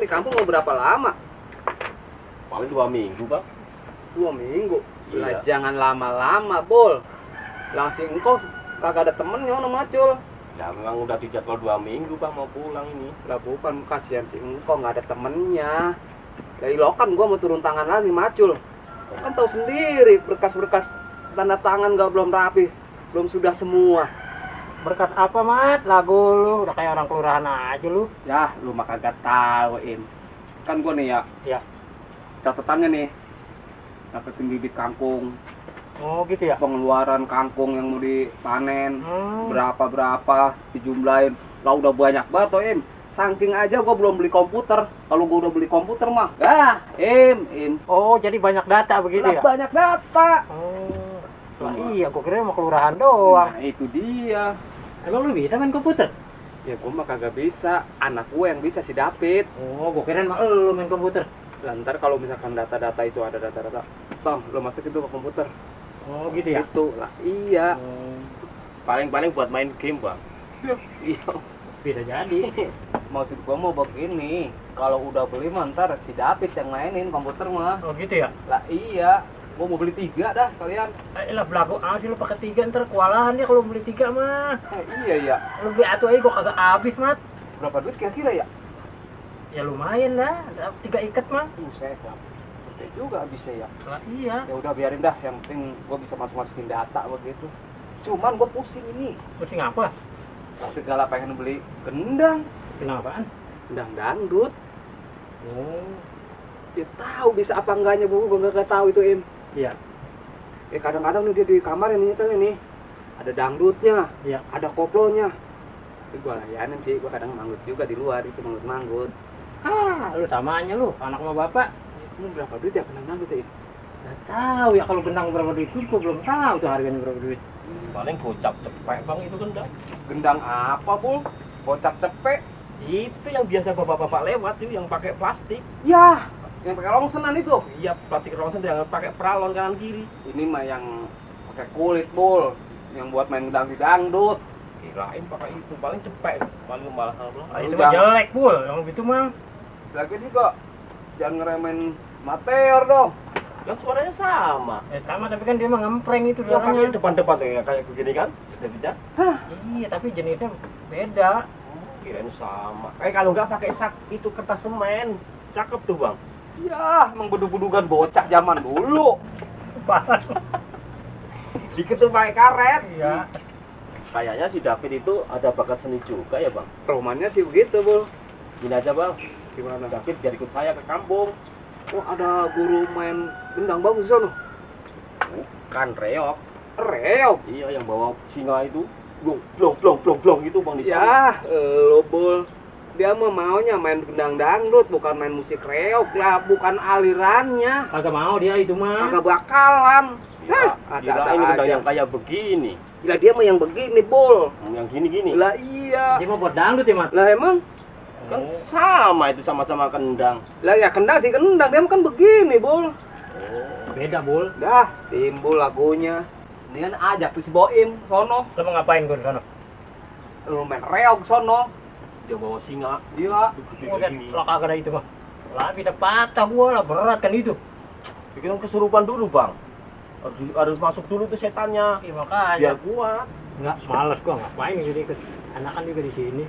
di kampung mau berapa lama? Paling 2 minggu, Bang. 2 minggu. Iya. Lah jangan lama-lama, Bol. Langsung engkau kagak ada temennya ono macul. Ya memang udah dijadwal 2 minggu, Bang, mau pulang ini. Lah bukan, kasihan si engkau nggak ada temennya. Dari lokan gua mau turun tangan lagi macul. Kan tahu sendiri berkas-berkas tanda tangan nggak belum rapi, belum sudah semua. Berkat apa, Mat? Lagu lu udah kayak orang kelurahan aja lu. Ya, lu mah kagak tahu, Im. Kan gua nih ya. Ya. Catatannya nih. Dapetin bibit kangkung, Oh, gitu ya. pengeluaran kangkung yang mau dipanen, Hmm. berapa dijumlahin. Lah udah banyak banget tuh, Im. Saking aja gua belum beli komputer. Kalau gua udah beli komputer mah, Im. Oh, jadi banyak data begitu Lah ya? banyak data. Oh. Lah iya, gua kira mau kelurahan doang. Nah, itu dia. Emang lu bisa main komputer? Ya gua mah kagak bisa. Anak gua yang bisa si David. Oh, gua kira mah lu main komputer. Lah ntar kalau misalkan data-data itu ada data-data, Bang, lo masuk itu ke komputer. Oh, gitu ya. Itu lah, iya. Oh, Paling-paling buat main game, Bang. Iya. bisa jadi. Maksud gua mau begini, kalau udah beli mah ntar si David yang mainin komputer mah. Oh, gitu ya. Lah iya, gua mau beli 3 dah kalian. Lah belagu aja lu pakai 3 ntar kewalahan dia kalau beli 3 mah. Iya ya. Lu beli atuh aja gua kagak habis, Mat. Berapa duit kira-kira ya? Ya lumayan lah, 3 ikat mah. Saya lah. Gede juga bisa ya. Lah iya. Ya udah biarin dah, yang penting gua bisa masukin data begitu. Cuman gua pusing ini. Pusing apa? Segala pengen beli gendang, Kenapaan? gendang dangdut. Oh, Ya tahu bisa apa enggaknya bu, gua nggak tahu itu Im. iya. Kadang-kadang nih dia di kamar ini nyetelnya nih, ada dangdutnya, Iya. ada koplonya. Tapi gua layanin sih, gua kadang manggut juga di luar itu manggut-manggut. Ah, lu samanya lu, anak sama bapak. Ini berapa duit ya gendang dangdut ya? Im? Nggak tahu ya kalau gendang berapa duit itu gua belum tahu tuh harganya berapa duit. Paling gocap cepek, Bang, itu gendang. Gendang apa bu? Kocak cepek? Itu yang biasa bapak-bapak lewat itu yang pakai plastik. Ya, yang pakai rongsenan itu. Iya, plastik rongsen yang pakai peralon kanan kiri. Ini mah yang pakai kulit bol, yang buat main gendang di dangdut. Kirain pakai itu paling cepek, paling malah kalau Ah, Lu itu mah jangan- jelek, Bul. Yang gitu mah. Lagi juga jangan ngeremen Mateor dong. yang suaranya sama. Sama tapi kan dia mah ngempreng itu Yang pakai suaranya. depan-depan kayak begini kan? Jadinya Iya, tapi jenisnya beda. kirain sama. Kalau nggak pakai sak itu kertas semen, cakep tuh, Bang. Ya, emang bedug-bedugan bocah zaman dulu. Parah. Dikit tuh pakai karet. Iya. Kayaknya si David itu ada bakat seni juga ya, Bang. Romannya sih begitu, Bol. Gini aja, Bang. Gimana? David biar ikut saya ke kampung. Oh, ada guru main gendang bagus sono. Bukan reok. Reok. Iya, yang bawa singa itu. Blong gitu, Bang, di sana. Ya, lo Bol. Dia mah maunya main gendang dangdut, bukan main musik reok lah, bukan alirannya. Kagak mau dia itu mah. Kagak bakalan. Ya, Ada-ada kirain gendang aja. yang kayak begini. Gila dia mah yang begini, Bol. Yang gini-gini. Lah iya. Dia mau buat dangdut ya, Mat. Lah emang Kan sama itu sama-sama kendang. lah ya kendang sih kendang, dia mah kan begini, Bol. Beda, Bul. Dah, timbul lagunya. Mendingan ajak tuh si Boim sono. Lu mau ngapain gua di sana? Lu main reog sono. Dia bawa singa. Dia Udah, lo kagak ada itu mah. Lah bisa patah gua lah, berat kan itu. Bikin kesurupan dulu, Bang. Harus masuk dulu tuh setannya. Iya makanya. Biar kuat. Enggak, males gua ngapain gitu ikut. Anak kan juga di sini.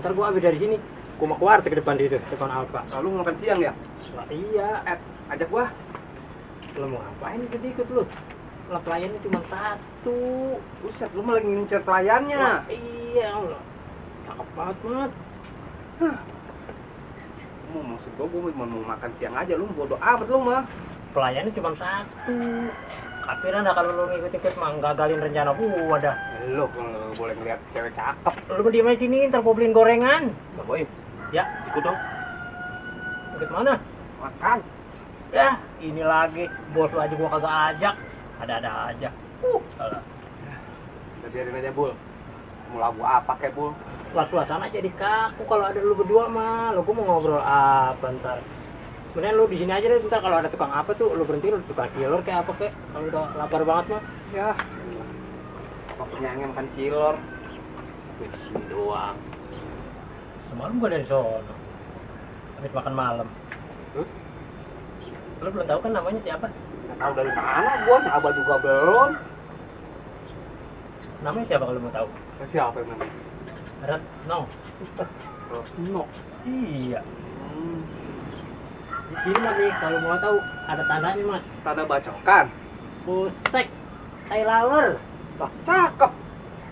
Ntar gua habis dari sini, gua mau keluar ke depan itu, depan Alfa. lalu makan siang ya? Lah iya, Ajak gua. lo mau ngapain ikut lu? Lah pelayannya cuma satu. Buset, lu mah lagi ngincer pelayannya. Wah, iya, lo. Cakep banget, Mat. Maksud gua mau makan siang aja, lu bodo amat lu mah. Pelayannya cuma satu. Kapiran dah kalau lu ngikut-ikut mah gagalin rencana gua dah. Lu kalau boleh ngeliat cewek cakep. Lu mau diem aja sini, ntar gua beliin gorengan. Bang Boim, Ya, ikut dong. ikut mana? Makan. Ya, ini lagi bos lu aja gua kagak ajak. Ada-ada aja. Salah. Udah biarin aja, Bul. Mau lagu apa kek, Bul? Lah suasana jadi kaku kalau ada lu berdua mah. Lu gua mau ngobrol apa ntar? Sebenarnya lu di sini aja deh, ntar kalau ada tukang apa tuh lu berhenti, lu tukang cilor kayak apa kek. Kalau udah lapar banget mah. Ya. Apa penyanyi makan cilor? Gue di sini doang. Semalam gua dari sono. habis makan malam. Terus? Lu belum tahu kan namanya siapa? Nggak tahu dari mana gua, Abah juga belum. Namanya siapa kalau mau tahu? Siapa yang namanya? Retno. No. Iya. Hmm. Di sini Mat nih, kalau mau tahu ada tandanya Mas. Tanda bacokan. Pusek, tai laler. Lah, cakep.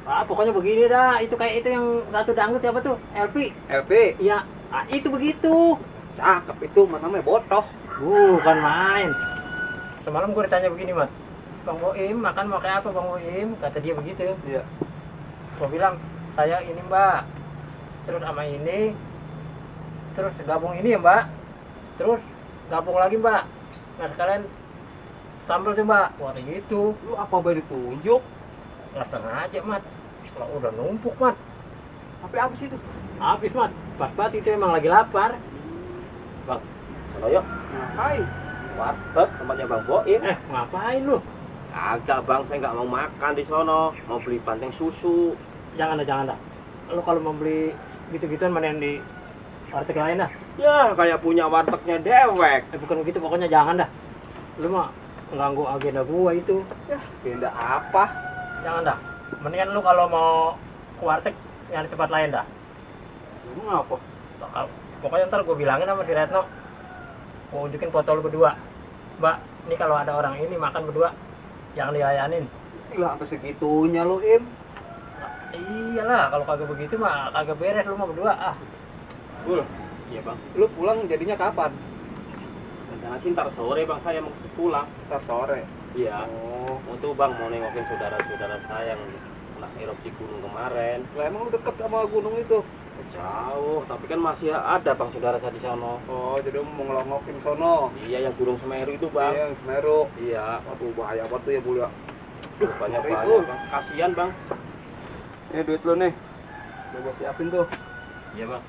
Ah, pokoknya begini dah. Itu kayak itu yang Ratu Dangdut siapa tuh? LP. LP. Iya. Ah, itu begitu. Cakep itu, namanya botoh. Bukan main. Semalam gue ditanya begini Mas. Bang Boim makan mau kayak apa Bang Boim? Kata dia begitu. Iya. Gue bilang saya ini Mbak. Terus sama ini. Terus gabung ini ya Mbak. Terus gabung lagi Mbak. Nah sekalian sambal tuh Mbak. Wah gitu. Lu apa boleh ditunjuk? Nggak sengaja Mat. Kalau udah numpuk Mat. Tapi apa sih itu? Habis Mat. Pas banget itu emang lagi lapar. Bang, sono yuk. Ngapain? Warteg tempatnya Bang Boim. Ngapain lu? Agak Bang, saya nggak mau makan di sono. Mau beli banteng susu. Jangan dah. Lu kalau mau beli gitu-gituan mending di warteg lain dah. Ya, kayak punya wartegnya dewek. Bukan begitu pokoknya jangan dah. Lu mah ganggu agenda gua itu. Ya, benda apa? Jangan dah. Mendingan lu kalau mau ke warteg nyari tempat lain dah. Emang apa? Pokoknya ntar gua bilangin sama si Retno. Gua unjukin foto lu berdua. Mbak, ini kalau ada orang ini makan berdua, jangan dilayanin. Gila, sampai segitunya lu, Im. Iyalah, kalau kagak begitu mah kagak beres lu mah berdua. Ah, Bul, Iya Bang. lu pulang jadinya kapan? Rencana sih ntar sore Bang, saya mau pulang. Ntar sore. Iya. Oh. Untuk Bang mau nengokin saudara-saudara saya yang kena erupsi gunung kemarin. Lah emang lu deket sama gunung itu? Jauh, tapi kan masih ada Bang saudara saya di sono. Oh, jadi lu mau ngelongokin sono. Iya, yang Gunung Semeru itu Bang. Iya, Semeru. Iya. Waduh, bahaya banget tuh ya, Bul ya. Banyak-banyak Ngeri, Bul. Bang. Kasihan Bang. Ini duit lu nih. Udah gua siapin tuh. Iya Bang.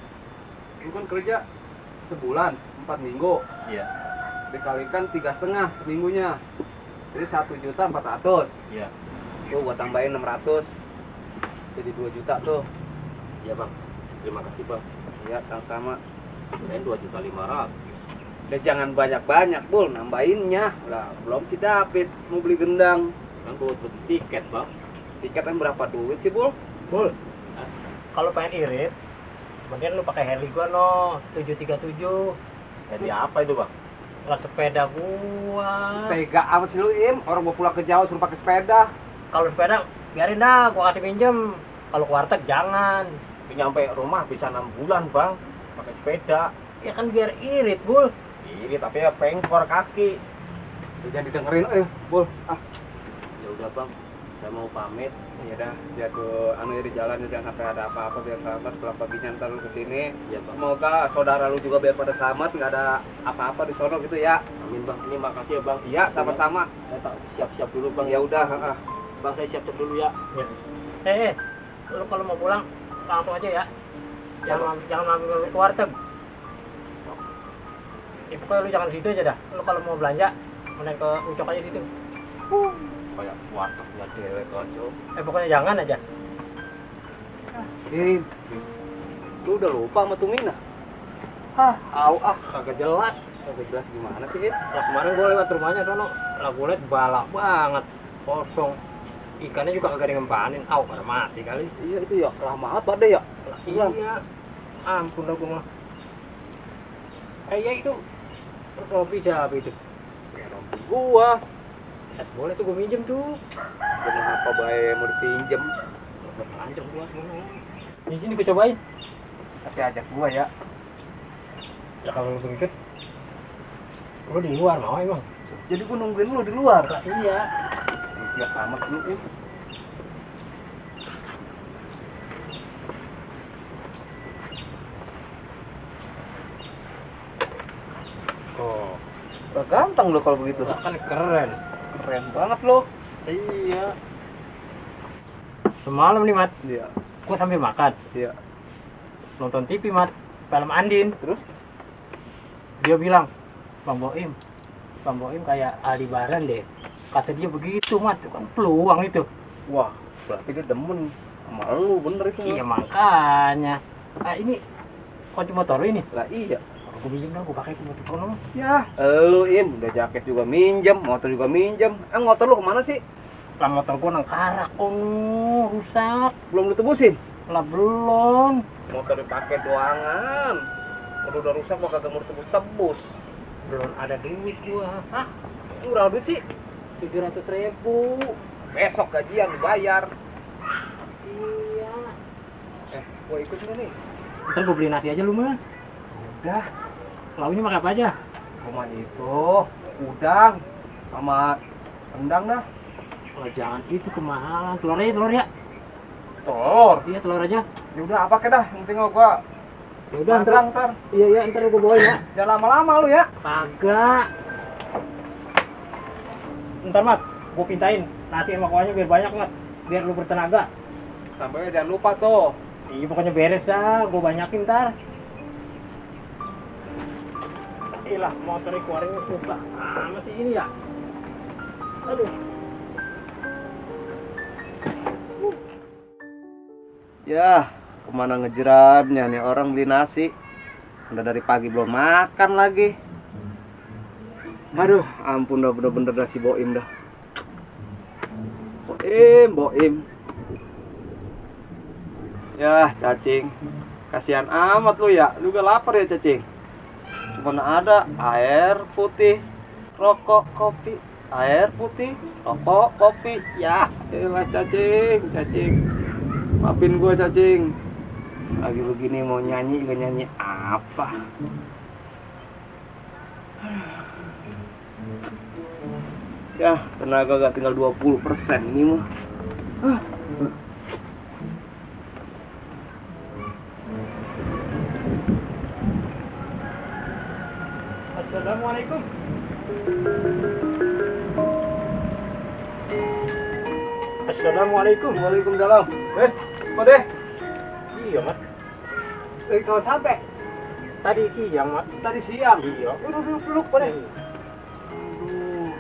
Lu kan kerja sebulan, 4 minggu. Iya. Dikalikan 3,5 seminggunya. Jadi 1.400.000. Iya. Tuh gua tambahin 600. Jadi 2 juta tuh. Iya Bang. Terima kasih Bang. Iya, sama-sama. Kirain 2.500.000. Udah jangan banyak-banyak, Bul, nambahinnya. Lah, belum si David mau beli gendang. Kan buat beli tiket Bang. Tiketnya berapa duit sih, Bul? Bul. Kalau pengen irit, mending lu pakai heli gua no, 737. Jadi apa itu Bang? Lah sepeda gua. Tega amat sih lu, Im. Orang mau pulang ke Jawa suruh pakai sepeda. Kalau sepeda biarin dah, gua kasih pinjem. Kalau ke warteg jangan. Tapi nyampe rumah bisa 6 bulan Bang. Pakai sepeda. Ya kan biar irit, Bul. Ini tapi ya pengkor kaki. Jangan didengerin, Bul. Ah, Ya udah Bang. Saya mau pamit. ya dah, jago anu ya di jalan ya, jangan sampai ada apa-apa biar selamat. Pulang paginya ntar lu kesini. Iya Bang. Semoga saudara lu juga biar pada selamat, nggak ada apa-apa di sono gitu ya. Amin Bang. Ini makasih ya Bang. Iya, sama-sama. Saya tak siap-siap dulu Bang. Ya udah, Bang saya siap-siap dulu ya. Lu kalau mau pulang langsung aja ya. Jangan mampir ke warteg. Ya, pokoknya lu jangan di situ aja dah. Lu kalau mau belanja, mending ke Ucok aja situ. Kayak wartegnya dewek aja. Pokoknya jangan aja. Im, lu udah lupa sama Tumina? Kagak jelas. Kagak jelas gimana sih, Im? Lah kemarin gue lewat rumahnya sono, lah gue liat balak banget, kosong. Ikannya juga kagak ngempanin, pada mati kali. Iya itu ya, lama apa deh ya? Iya, ampun dah gue mah. Iya itu, Robi siapa itu? Gua, Boleh tuh gue minjem tuh. kenapa bae mau dipinjem? Lanjut gua semua. Di sini gue cobain. Tapi ajak gua ya. Ya kalau lu ikut, gue di luar mau emang. Jadi gua nungguin lu di luar. Lah iya. Ya amat lu, Im. Oh, Udah ganteng lu kalau begitu. kan keren. Keren banget lu. Iya. Semalam nih Mat, Iya. gue sambil makan, Iya. nonton TV Mat, film Andin. Terus? Dia bilang, Bang Boim kayak Aldebaran deh. Kata dia begitu Mat, itu kan peluang itu. Wah, berarti dia demen sama lu, bener itu. Iya makanya. Ini kunci motor lu ini. Lah iya. Gue minjem dah, gue pakai ke motor kono. Ya, lu Im, udah jaket juga minjem, motor juga minjem. Motor lu kemana sih? Lah motor gue nang karak kono, rusak. Belum ditebusin? Lah belum. Motor dipakai doangan. Kalau udah rusak mau kagak mau tebus-tebus. Belum ada duit gua. Hah? Murah duit sih. 700.000. Besok gajian dibayar. Iya. Gua ikut nggak nih? Ntar gue beli nasi aja lu mah. Udah, Lauknya makan apa aja? cuma itu udang sama rendang dah. Oh, jangan itu kemahalan. Telur aja, telur ya. Telur. Iya, telur aja. Ya udah apa dah, yang penting gua Ya udah ntar. Iya, ntar gue bawain ya. Jangan lama-lama lu ya. Kagak. Ntar Mat, gue pintain nasi sama kuahnya biar banyak Mat, biar lu bertenaga. Sampai jangan lupa tuh. Iya pokoknya beres dah, gue banyakin ntar. Ilah motornya keluarinnya susah. Masih ini ya. Aduh. Ya, kemana ngejeratnya nih orang beli nasi. Udah dari pagi belum makan lagi. Aduh, ampun dah bener-bener dah si Boim dah. Boim. Ya, cacing. Kasihan amat lu ya. Lu juga lapar ya, cacing. Cuma ada air putih, rokok, kopi. Air putih, rokok, kopi. Ya, elah cacing. Maafin gue cacing. Lagi begini mau nyanyi juga nyanyi apa? Ya, tenaga gak tinggal 20% ini mah. Assalamualaikum. Assalamualaikum. Waalaikumsalam. Kode. Iya Mat. Kawan sampai Tadi siang Mat. tadi siang. Iya. Duduk peluk Kode.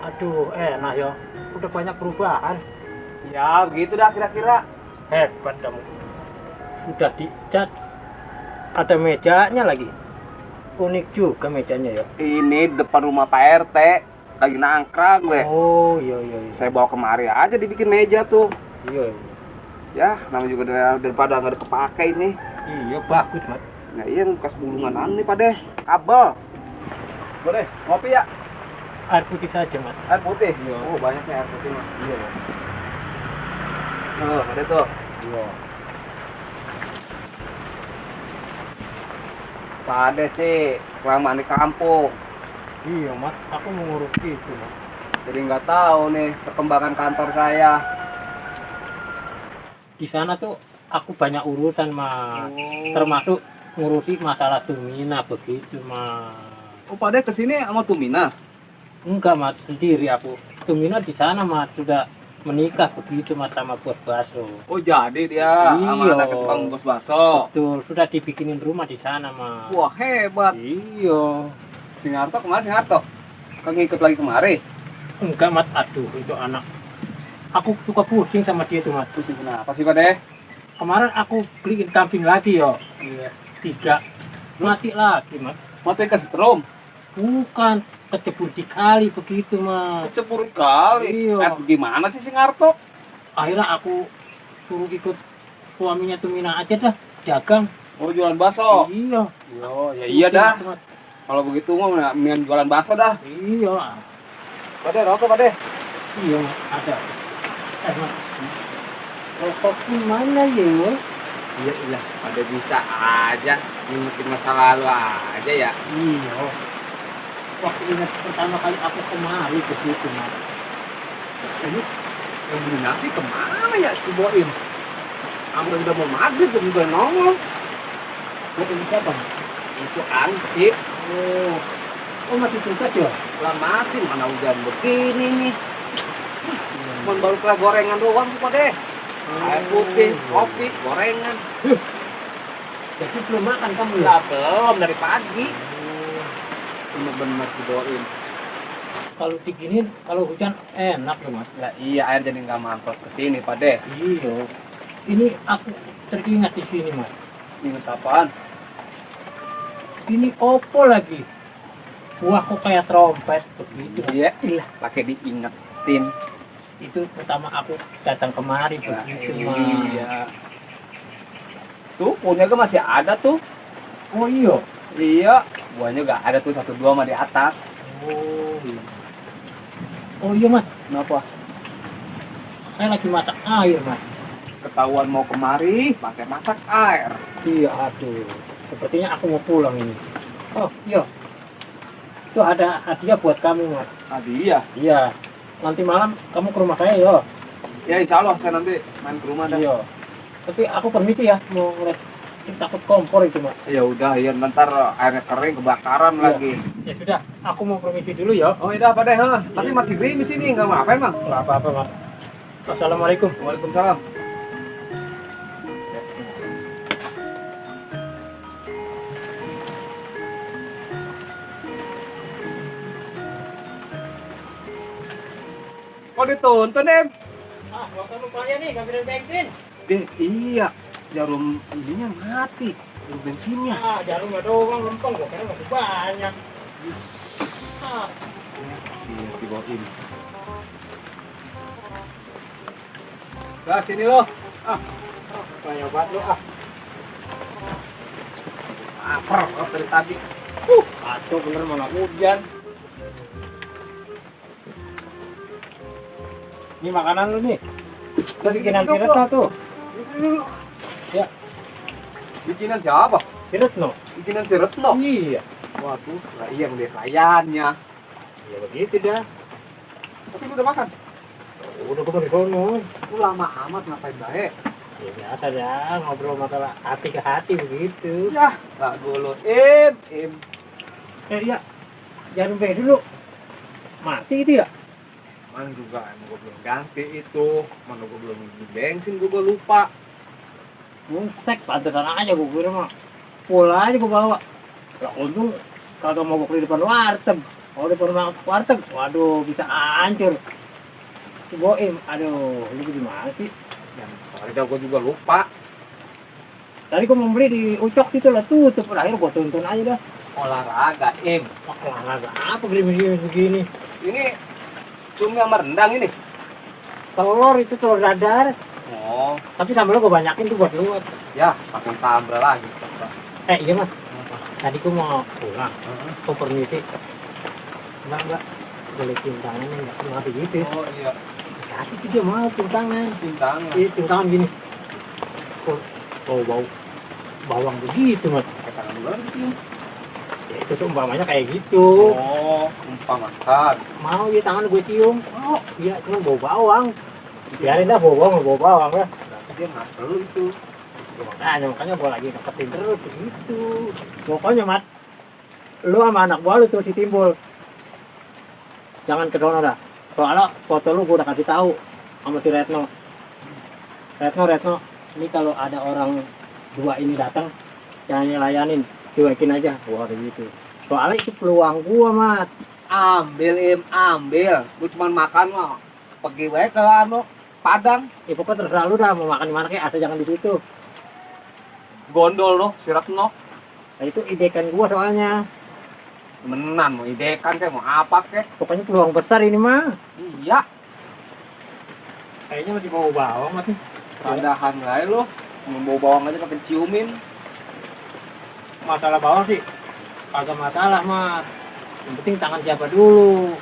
Aduh, enak ya. Udah banyak perubahan. Ya, begitu dah kira-kira. Hebat kamu. Sudah dicat. Ada mejanya lagi. Unik juga mejanya ya. Ini depan rumah Pak RT. Lagi nangkrak gue. Oh, iya. Saya bawa kemari aja dibikin meja tuh. Iya. Ya, namanya juga daripada nggak ada kepake ini. Iya, bagus, Mat. Nah iya bekas bulungan nih Pak Deh. Kabel. Boleh, ngopi ya? Air putih saja, Mat. Air putih? Iya. Oh banyaknya air putih mah. Iya. Oh, ada tuh. Iya. Pak Ade sih kelamaan di kampung. Iya, Mat. Aku mau ngurus itu, Mat. Jadi nggak tahu nih perkembangan kantor saya. Di sana tuh aku banyak urusan, Mat. Termasuk ngurusi masalah Tumina begitu, Mat. Oh Pak Ade kesini sama Tumina? Enggak, Mat. Sendiri aku. Tumina di sana, Mat. Sudah menikah begitu, Mat, sama bos bakso. Oh jadi dia sama Iya. anak tukang bos bakso. Betul. Sudah dibikinin rumah di sana, Mat. Wah hebat. Iya. Singarto kemana Singarto? Kau ngikut lagi kemari? Enggak, Mat. Aduh, itu anak. Aku suka pusing sama dia tuh, Mat. Pusing kenapa sih Pak Deh? Kemarin aku beliin kambing lagi, yo. Iya. 3. Mati lagi, Mat. Mati kesetrum. Bukan, kecebur dikali begitu, Mat. Kecebur kali. Iya. Gimana sih Singarto? Akhirnya aku suruh ikut suaminya Tumina aja dah, dagang. Oh jualan bakso. Iya. Oh ya iya dah. Mat. Kalau begitu mah mendingan jualan bakso dah. Iya. Pak Deh, rokok Pak Deh. Iya, Mat. Ada. Mat. Rokok mana ya? Iya, pada bisa aja ngingetin masa lalu aja ya. Iya. Waktu ingat pertama kali aku kemari begitu, Mat. Ini yang beli nasi kemana ya si Boim? Sampai udah mau maghrib belum juga nongol. Buat ini siapa, Mat? Itu ansip. Oh, masih tugas ya? Lah masih mana udah begini nih. Cuman baru kelar gorengan doang tuh Pak Deh. Air putih, kopi, gorengan. Jadi belum makan kamu ya? Lah belum dari pagi. Bener-bener si Boim. Kalau diginin, kalau hujan enak loh, Mas. Lah iya air jadi nggak mantul ke sini Pak Deh. Iya. Ini aku teringat di sini, Mas. Ingat apaan? Ini opo lagi? Wah, kok kayak trompet begitu. Iya, ilah pakai diingetin. Itu pertama aku datang kemari begitu, Mas. Iya. Tuh, punya gue masih ada tuh. Oh iya. Iya, buahnya gak ada tuh 1 2 mah di atas. Oh iya. Oh iya, Mas. Kenapa? Saya lagi masak air, Mas. Ketahuan mau kemari pakai masak air. Iya, aduh. Sepertinya aku mau pulang ini. Oh, iya. Itu ada hadiah buat kamu, Mas. Hadiah. Iya. Nanti malam kamu ke rumah saya, yo. Ya insya Allah saya nanti main ke rumah dah. Iya. Tapi aku permisi ya, mau ngeliat. Takut kompor itu, Mas. Ya udah, ya ntar airnya kering kebakaran Iya. lagi. Ya sudah, aku mau permisi dulu ya. Oh iya apa deh, ha? Tapi masih gerimis ini, nggak apa-apa emang. Nggak apa-apa, Mas. Assalamualaikum. Waalaikumsalam. Kok dituntun, Em? Ah, waktu lumayan nih, ngambilin bensin. Iya, jarum ininya mati, jarum bensinnya. Ah, jarum nggak doang, lempeng. Gue kira masih banyak. Ah, Iya, dibawain. Nah, sini loh. banyak banget lu, ah. Lapar dari tadi. Kacau bener mana hujan. Ini makanan lu nih. Itu bikinan Piretno tuh. Ya, Bikinan siapa? Piretno. Bikinan si Retno. Iya. Waduh, lah iya ngeliat layannya. Ya begitu dah. Tapi lu udah makan? Udah gue di sono. Lu lama amat ngapain baik? Ya biasa dah, ngobrol masalah hati ke hati begitu. Ya, tak golo. Im. Iya. Jangan lupa dulu. Mati itu ya? Mana juga emang gue belum ganti itu. Mana gue belum beli bensin, gue lupa. Sek, pantesan aja gue kira mah. Pola aja gue bawa. Lah untung kagak mau gue di depan warteg. Kalau di depan warteg, waduh bisa hancur. Si Boim, aduh, lu gimana sih? Yang sekali dah gue juga lupa. Tadi gue mau beli di Ucok situ lah tutup. Akhirnya gue tuntun aja dah. Olahraga, Im. Wah, olahraga apa gerimis-gerimis begini? Ini cumi sama rendang ini. Telur itu telur dadar. Oh, Tapi sambal gue banyakin tuh buat lu. ya pakai sambal lagi. Iya mas, tadi gue mau pulang. Kok permisi? Enggak. Boleh cium tangannya enggak? Ngasih gitu. Oh iya, Kasih tuh dia mau cium tangan. bintangnya. Iya, cium tangan gini. Kok bau bawang begitu mas? Pakai tangan dulu lagi. Ya, itu tuh umpamanya kayak gitu. Oh, umpamakan. Mau ya tangan gue cium. Oh, iya cuma bau bawang. Biarin dah bau bawang ya. Berarti dia nggak perlu itu. Makanya gue lagi deketin terus begitu. Pokoknya mat, lu sama anak buah lu tuh si Timbul. Jangan ke sono dah. Soalnya foto lu gue udah kasih tahu sama si Retno. Retno, ini kalau ada orang dua ini datang, jangan layanin, cuekin aja. Wah gitu. Soalnya itu peluang gua mat. Ambil, ambil. Gue cuma makan mah. Pergi wae ke anu Padang. Ya pokoknya terserah lu dah mau makan di mana kek, asal jangan di situ. Gondol no, sirap no. Nah, itu idekan gua soalnya. Menan mau idekan kayak mau apa kek. Pokoknya peluang besar ini mah. Iya. Kayaknya masih mau bawang masih. Radahan aja lo. Mau bawa bawang aja pakai ciumin. Masalah bawang sih kagak masalah mas. Yang penting tangan siapa dulu.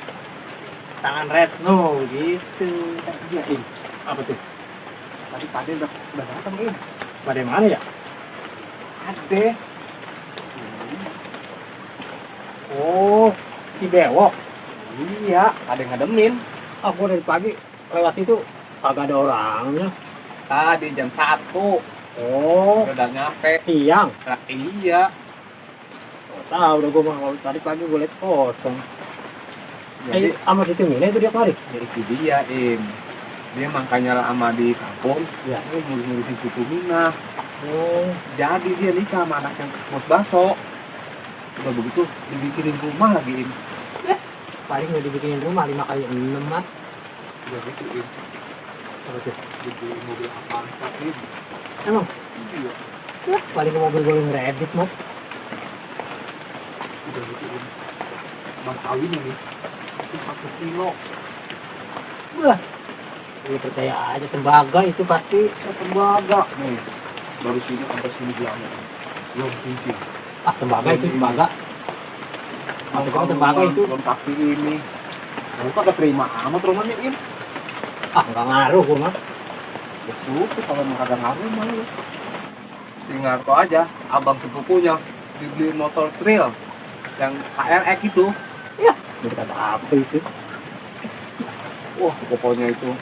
Tangan Retno gitu. Iya, Im. Apa tuh? Tadi Pade udah datang, Im. Pada mana ya? Ade. Oh, si Bewok. Iya, ada yang ngademin. Aku dari pagi lewat itu kagak ada orangnya. Tadi jam 1 Oh, udah nyampe. siang. Nah, iya. Oh, tahu udah gua mau tadi pagi gue liat kosong. Jadi Sama si Tumina itu dia kemari. itu dia, Im. Dia makanya lama di kampung. Ya. Dia ngurusin si Tumina. Oh, Jadi dia nikah sama anak yang bos baso. Udah begitu dibikinin rumah lagi, Im. paling udah dibikinin rumah 5 kali 6 mat. Udah gitu, Im. Apa tuh? Dibeli mobil Avanza, Im. Emang? Iya. Ya, paling ke mobil gue ngeredit mat. udah gitu mas kawin ini itu 1 kilo. Wah, lu percaya aja tembaga itu pasti. Tembaga nih dari sini sampai sini bilangnya belum cincin. Ah, tembaga itu tembaga. Maksudnya tembaga itu. belum kaki ini kamu kagak terima amat rumahnya Im. Ah, nggak ngaruh gua mah. Betul kalau nggak ada ngaruh mah lu. Singarto aja abang sepupunya dibeliin motor trail yang KLX itu. Ya, berkata apa itu? Wah pokoknya itu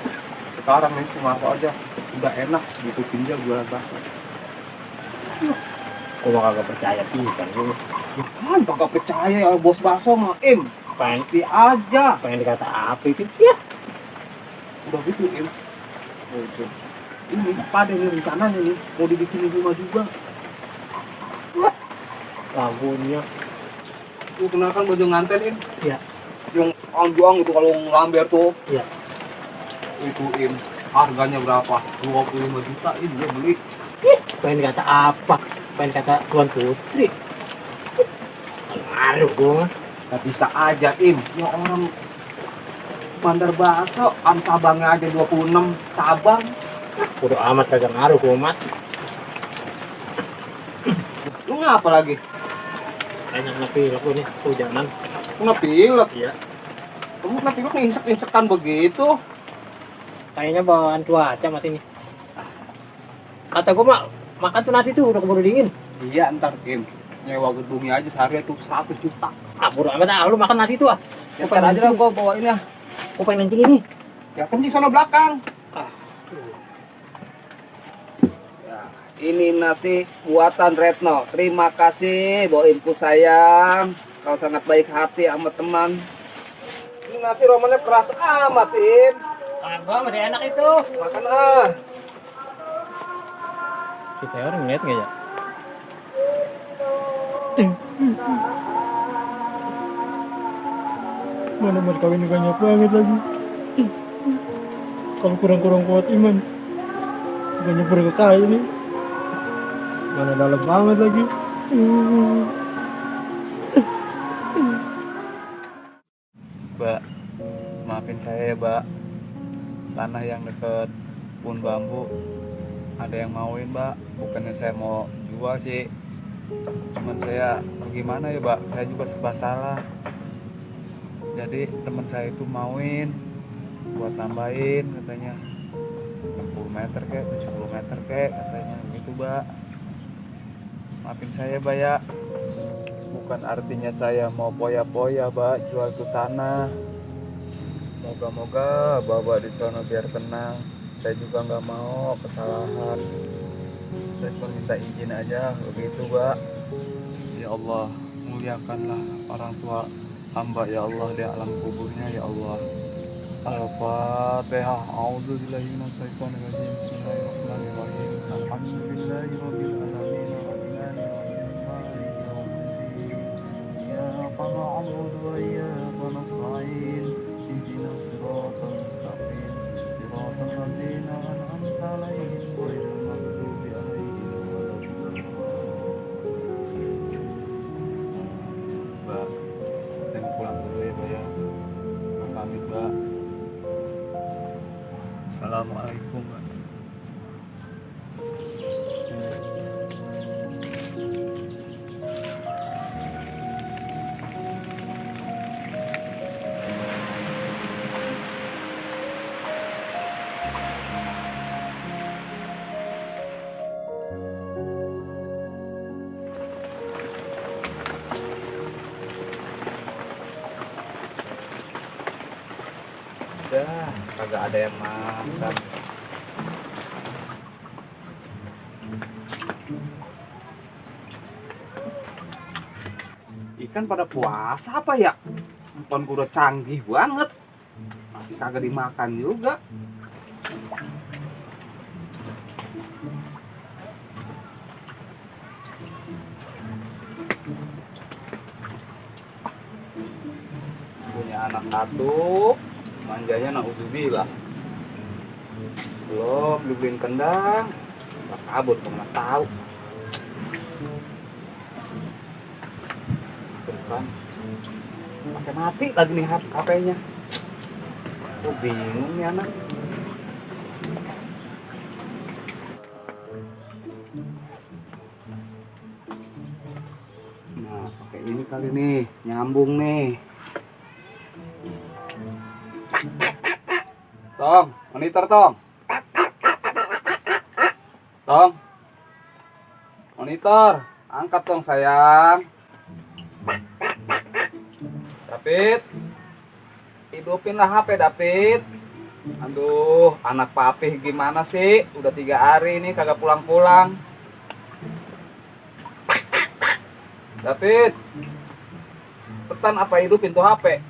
sekarang nih Singarto aja udah enak gitu pinjam jualan bakso. Gua kagak percaya pisan lu. Kan kagak percaya ya bos bakso mah Im. Pengen, Pasti aja. pengen dikata apa itu? Ya, Udah gitu Im. Oh, itu. Ini pada nih rencananya nih mau dibikin rumah juga. lagunya. Lu kenalkan baju nganten Im. Iya. Yang anjuang itu kalau ngelamber tuh. Iya. Itu Im. Harganya berapa? 25 juta Im dia beli. Pengen kata apa? Pengen kata Tuan Putri. Ngaruh gua mah. Gak bisa aja Im. Ya orang bandar bakso cabangnya aja 26 cabang. Udah amat kagak ngaruh gua mah. Lu ngapa lagi? Kayaknya kena pilek gua nih, hujanan. Kena pilek. Iya. Kamu kena pilek nginsek-insekan begitu. Kayaknya bawaan cuaca mati nih. Kata gua mah makan tuh nasi tuh udah keburu dingin. Iya ntar Im. Nyewa gedungnya aja sehari tuh 100 juta. Ah, bodo amat ah, lu makan nasi tuh ah. Ya ntar aja lah gua bawain ya. Gua pengen kencing ini. Ya kencing sono belakang. Ah. Ya, ini nasi buatan Retno. Terima kasih Boimku sayang. Kau sangat baik hati sama teman. Ini nasi romannya keras amat Im. Tangan gua masih enak itu. Makan ah. Kita orang ngeliat nggak ya? Mana mau kawin banyak banget lagi. Kalau kurang-kurang kuat iman, banyak berkah ini. Mana dalam banget lagi. Mbak, maafin saya ya Mbak. Tanah yang deket Kebun Bambu ada yang mauin Mbak. Bukannya saya mau jual sih, cuman saya gimana ya Mbak, saya juga serba salah. Jadi teman saya itu mauin buat tambahin katanya 60 meter kek, 70 meter kek katanya gitu Mbak. Maafin saya Mbak ya. Bukan artinya saya mau poya-poya Mbak jual tuh tanah. Moga-moga Bapak di sana biar tenang. Saya juga nggak mau kesalahan. Saya cuma minta izin aja begitu Mbak. Ya Allah, muliakanlah orang tua hamba ya Allah di alam kuburnya ya Allah. Al-Fatihah. A'udzubillahi minasyaitonirrajim. Bismillahirrahmanirrahim. Alhamdulillahirabbil alamin. إياك نعبد وإياك نستعين اهدنا الصراط المستقيم صراط الذين أنعمت عليهم غير المغضوب عليهم ولا الضالين. Mbak, saya mau pulang dulu ya Mbak ya. Pamit Mbak. Assalamualaikum Mbak. Udah, kagak ada yang makan. Ikan pada puasa apa ya? Handphone udah canggih banget. Masih kagak dimakan juga. Punya anak satu, manjanya naudzubillah. Belum dibeliin kendang, tak kabut, mana tahu. kan pakai mati lagi nih HP-nya. Aku bingung nih anak. Nah, pakai ini kali nih, nyambung nih. Tong, monitor Tong. Tong. Monitor, angkat dong sayang. David. Hidupinlah HP David. Aduh, anak papih gimana sih? Udah 3 hari nih kagak pulang-pulang. David. Petan apa hidupin tuh HP?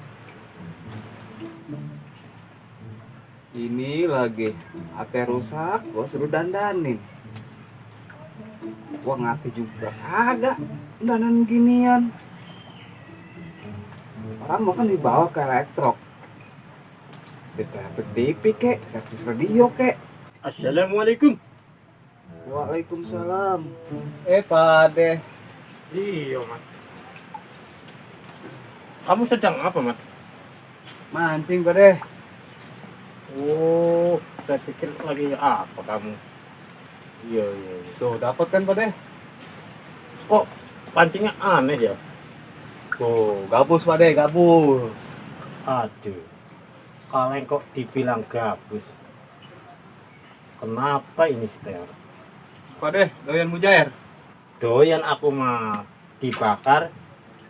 Ini lagi HP rusak, gua suruh dandanin. Gua ngerti juga agak dandan ginian. Orang mau kan dibawa ke elektrok. Di servis TV kek, servis radio kek. Assalamualaikum. Waalaikumsalam. Pade. Iya, Mat. Kamu sedang apa, Mat? Mancing Pade. Oh, saya pikir lagi apa kamu? Iya. Tuh, dapat kan Pade? Kok pancingnya aneh ya? Tuh, gabus Pade, gabus. Aduh, kalian kok dibilang gabus? Kenapa ini seter? Pade, doyan mujair. Doyan aku mah dibakar,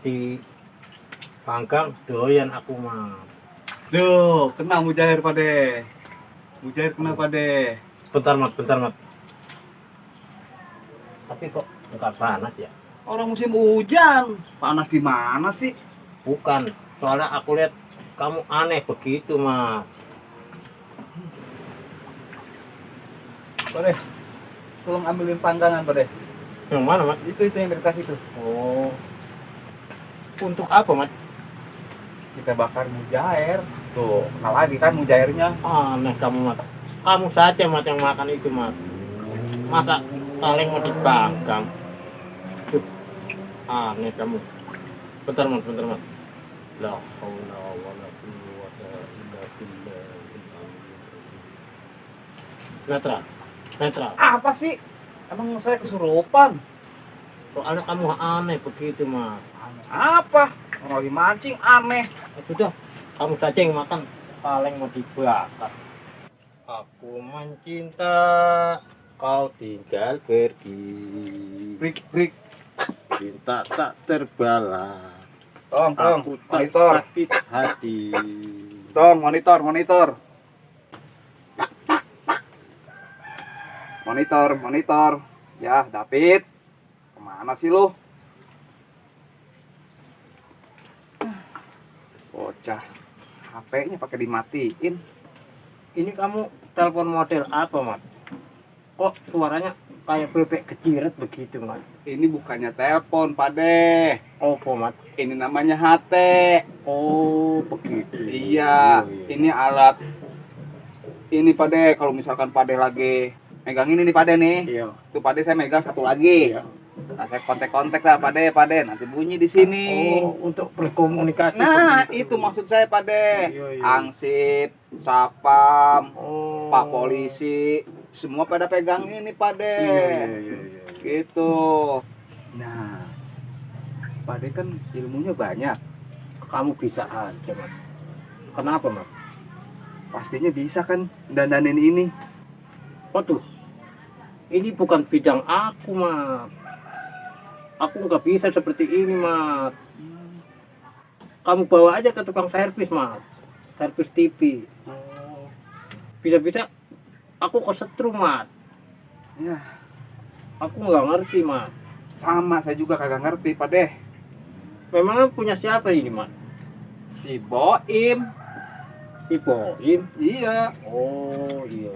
dipanggang, doyan aku mah. Duh, kena mujair Pade. Mujair kena Pade. Bentar mat. Tapi kok enggak panas ya? Orang musim hujan, panas di mana sih? Bukan, soalnya aku lihat kamu aneh begitu mah. Pade, tolong ambilin panggangan Pade. Yang mana, Mat? Itu yang dari tas itu. Oh. Untuk apa, Mat? Kita bakar mujair. Tuh, kenal lagi kan mujairnya. Aneh kamu, Mat. Kamu saja, Mat, yang makan itu, Mat. Masa kaleng mau dipanggang? Duh, aneh kamu. Bentar, Mat. La haula wala quwwata illa billah. Netra. Apa sih? Emang saya kesurupan? Soalnya kamu aneh begitu, Mat. Apa? Orang lagi mancing aneh. Sudah, kamu saja yang makan, kaleng mau dibakar. Aku mencinta, kau tinggal pergi. Break. Cinta tak terbalas. Tong, Aku tak monitor. sakit hati. Tong, monitor. Monitor. Ya, David. Kemana sih lu? Bocah. HP-nya pakai dimatiin. Ini kamu telepon model apa, Mat? Kok suaranya kayak bebek keciret begitu, Mat? Ini bukannya telepon, Pade. Apa, Mat? Ini namanya HT. Oh, begitu. Iya, ini alat. Ini Pade, kalau misalkan Pade lagi megang ini nih Pade nih. Iya. Tuh Pade saya megang satu lagi. Iya. Nah, saya kontak lah Pade, nanti bunyi di sini. Oh, untuk berkomunikasi. Nah, begitu. itu maksud saya Pade. Iya. Angsip, Sapam, Oh. Pak Polisi, semua pada pegang ini Pade. Iya. Gitu. Nah, Pade kan ilmunya banyak. Kamu bisa aja, Mat. Kenapa, Mat? Pastinya bisa kan dandanin ini. Waduh, ini bukan bidang aku, Mat. Aku nggak bisa seperti ini, Mat. Kamu bawa aja ke tukang servis, Mat. Servis TV. Bisa-bisa aku kesetrum, Mat. Ya, Aku nggak ngerti, Mat. sama saya juga kagak ngerti Pade. Memang punya siapa ini, Mat? Si Boim. Si Boim. Iya, Oh, iya.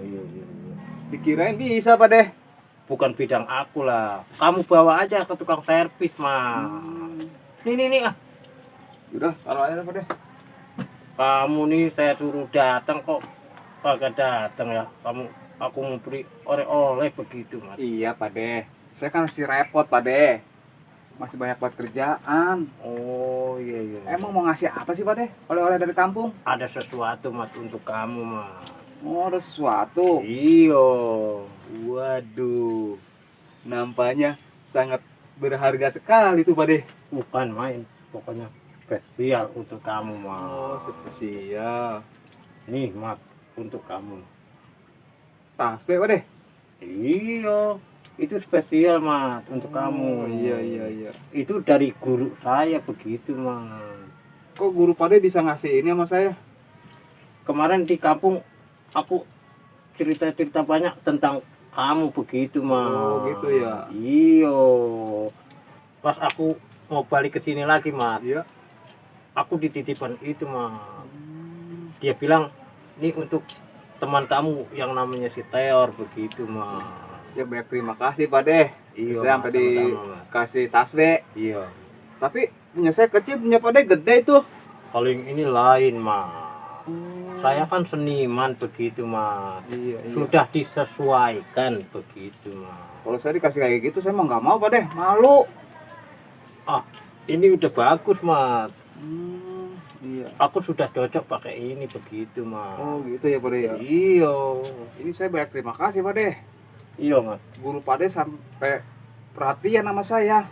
dikirain bisa Pade. Bukan bidang aku lah. Kamu bawa aja ke tukang servis, Mat. Nih, ah. Udah, taruh aja Pade. Kamu nih saya suruh datang kok kagak datang ya. Aku mau beri oleh-oleh begitu, Mat. Iya Pade, saya kan masih repot Pade. masih banyak buat kerjaan. Oh iya iya. Emang mau ngasih apa sih Pak De? Oleh-oleh dari kampung? Ada sesuatu Mat untuk kamu Mat. Oh, ada sesuatu. Iyo. Waduh, nampaknya sangat berharga sekali tuh Pak De. Bukan main, pokoknya spesial untuk kamu Mat. Oh, spesial. Nih Mat, untuk kamu. Tasbih Pak De. Iya, itu spesial Mat untuk kamu. Iya, iya, iya. Itu dari guru saya begitu Mat. Kok guru Pak De bisa ngasih ini sama saya? Kemarin di kampung aku cerita-cerita banyak tentang kamu begitu Mat. Oh, gitu ya. Iya. Pas aku mau balik ke sini lagi Mat, Iya. aku dititipkan itu Mat. Dia bilang ini untuk teman kamu yang namanya si Teor begitu Mat. Ya banyak terima kasih Pak De. Iya. Saya Mat, sampai sama-sama, Mat. dikasih tasbih. Iya. Tapi punya saya kecil, punya Pak De gede itu. Kalau yang ini lain Mat. Saya kan seniman begitu Mat. Iya, iya. Sudah disesuaikan begitu Mat. Kalau saya dikasih kayak gitu saya mau nggak mau Pak De, malu. Ah, ini udah bagus Mat. Iya. Aku sudah cocok pakai ini begitu Mat. Oh gitu ya Pak De ya. Iya. Ini saya banyak terima kasih Pak De. Iya Mat. Guru Pak De sampai perhatian sama saya.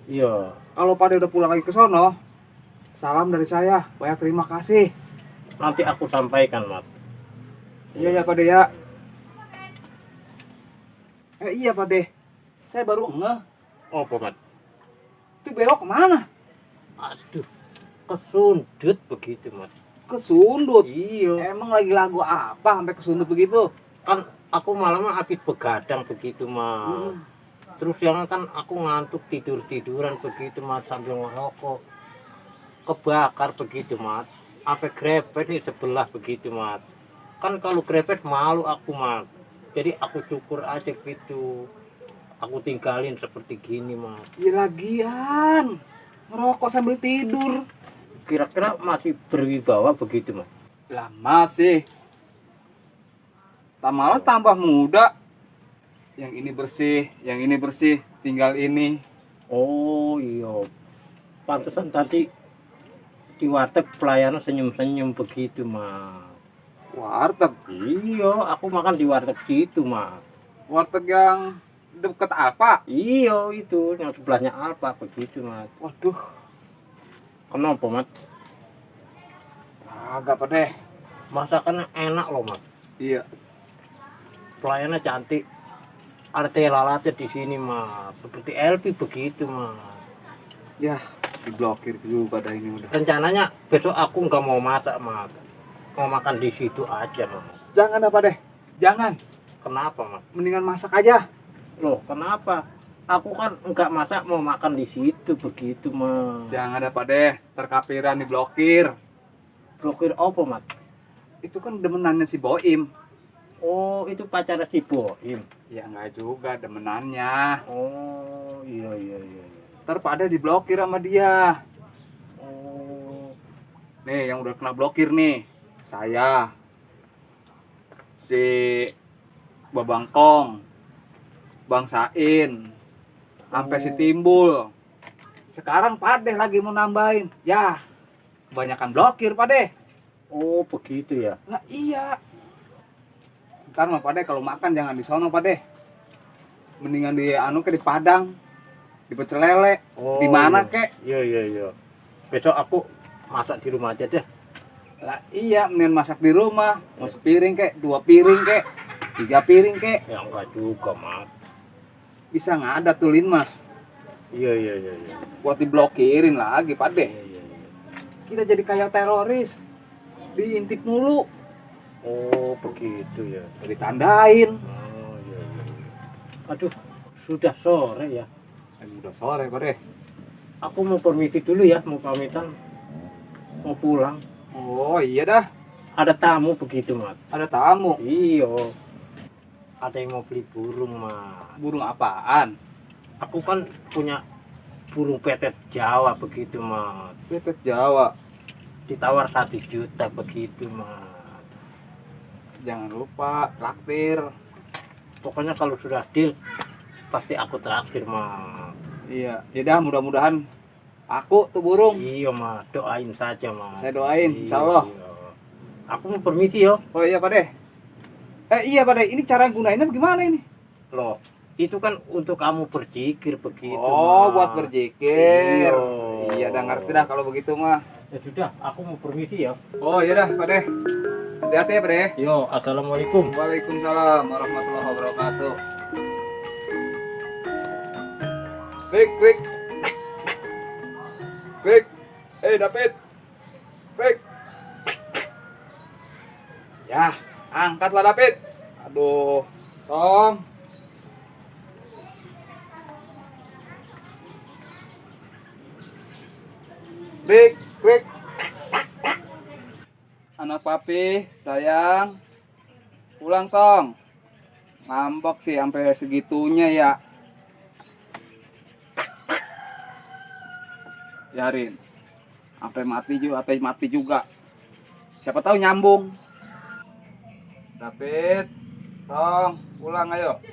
Iya. Kalau Pak De udah pulang lagi ke sono, salam dari saya. Banyak terima kasih. Nanti aku sampaikan Mat. Iya ya Pak De ya. Iya Pak De. Saya baru ngeh. Oh Mat. Itu belok kemana? Aduh. Kesundut begitu Mat. Kesundut. Iya. Emang lagi lagu apa sampai kesundut begitu? Kan aku malam habis begadang begitu Mat. Terus yang kan aku ngantuk tidur-tiduran begitu Mat sambil ngerokok. Kebakar begitu Mat. Sampai grepet nih sebelah begitu Mat. Kan kalau grepet malu aku Mat. Jadi aku cukur aja gitu. Aku tinggalin seperti gini Mat. Ya lagian ngerokok sambil tidur. Kira-kira masih berwibawa begitu Mat. Lah masih. Malah tambah muda. Yang ini bersih, yang ini bersih, tinggal ini. Oh iya. Pantesan tadi di warteg pelayanan senyum-senyum begitu Mat. Warteg, Iya, aku makan di warteg situ Mat. warteg yang deket apa? Iya itu yang sebelahnya Alfa begitu Mat. Waduh, Kenapa Mat? agak Pak De. Masakannya enak loh Mat. Iya. Pelayannya cantik. Ada teh lalatnya di sini Mat. Seperti LP begitu Mat. Ya, diblokir dulu pada ini udah. Rencananya besok aku nggak mau masak Mat. Mau makan di situ aja Mat. Jangan apa deh, jangan. Kenapa Mat? Mendingan masak aja. Loh kenapa? Aku kan nggak masak mau makan di situ begitu Mat. Jangan apa deh, terkapiran diblokir. Blokir apa Mat? Itu kan demenannya si Boim. Oh itu pacar si Boim. Ya enggak juga demenannya. Oh iya iya iya. Ntar pada diblokir sama dia. Oh Nih yang udah kena blokir nih. Saya. Si Babangkong. Bang Sain. Sampai si Timbul. Sekarang Padeh lagi mau nambahin. Ya. Kebanyakan blokir Padeh. oh begitu ya. Lah iya. Ntar mah Padeh kalau makan jangan di sono Padeh. Mendingan di anu ke di Padang. Di Pecel Lele. Oh, Di mana iya. kek? Iya iya iya. Besok aku masak di rumah aja deh. Lah iya, mendingan masak di rumah. Mau sepiring kek, 2 piring kek, 3 piring kek. Ya enggak juga Mat. Bisa ngadat tuh Lin Mas. Iya iya iya iya. Buat diblokirin lagi Padeh. Iya iya iya. Kita jadi kayak teroris. Diintip mulu. Oh begitu ya. Ditandain. Oh iya iya. Aduh sudah sore ya. Udah sore Padeh. Aku mau permisi dulu ya, mau pamitan. Mau pulang. Oh iya dah. Ada tamu begitu Mat. Ada tamu. Iya. Ada yang mau beli burung Mat. Burung apaan? Aku kan punya burung petet Jawa begitu Mat. Pepet Jawa. Ditawar 1 juta begitu Mat. Jangan lupa traktir. Pokoknya kalau sudah deal pasti aku traktir Mat. Iya, yaudah mudah-mudahan aku tuh burung. Iya Mat, doain saja Mat. Saya doain, insya Allah. Iya. Aku mau permisi yo. Oh iya Pak De. Iya Pak De, ini cara gunainnya gimana ini? Loh, itu kan untuk kamu berzikir begitu. Oh, Mat. buat berzikir. Iya. Iya, udah ngerti dah kalau begitu mah. Ya sudah, aku mau permisi ya. Oh iya dah Pak De. Hati-hati ya Pak De. Yo, assalamualaikum. Waalaikumsalam warahmatullahi wabarakatuh. Quick. David. Quick. Ya, angkatlah David. Aduh, Tom. Quick. Anak papi, sayang. Pulang, Tong. Ngambek sih sampai segitunya ya. Biarin. Sampai mati juga. Siapa tahu nyambung. David, Tong, pulang ayo.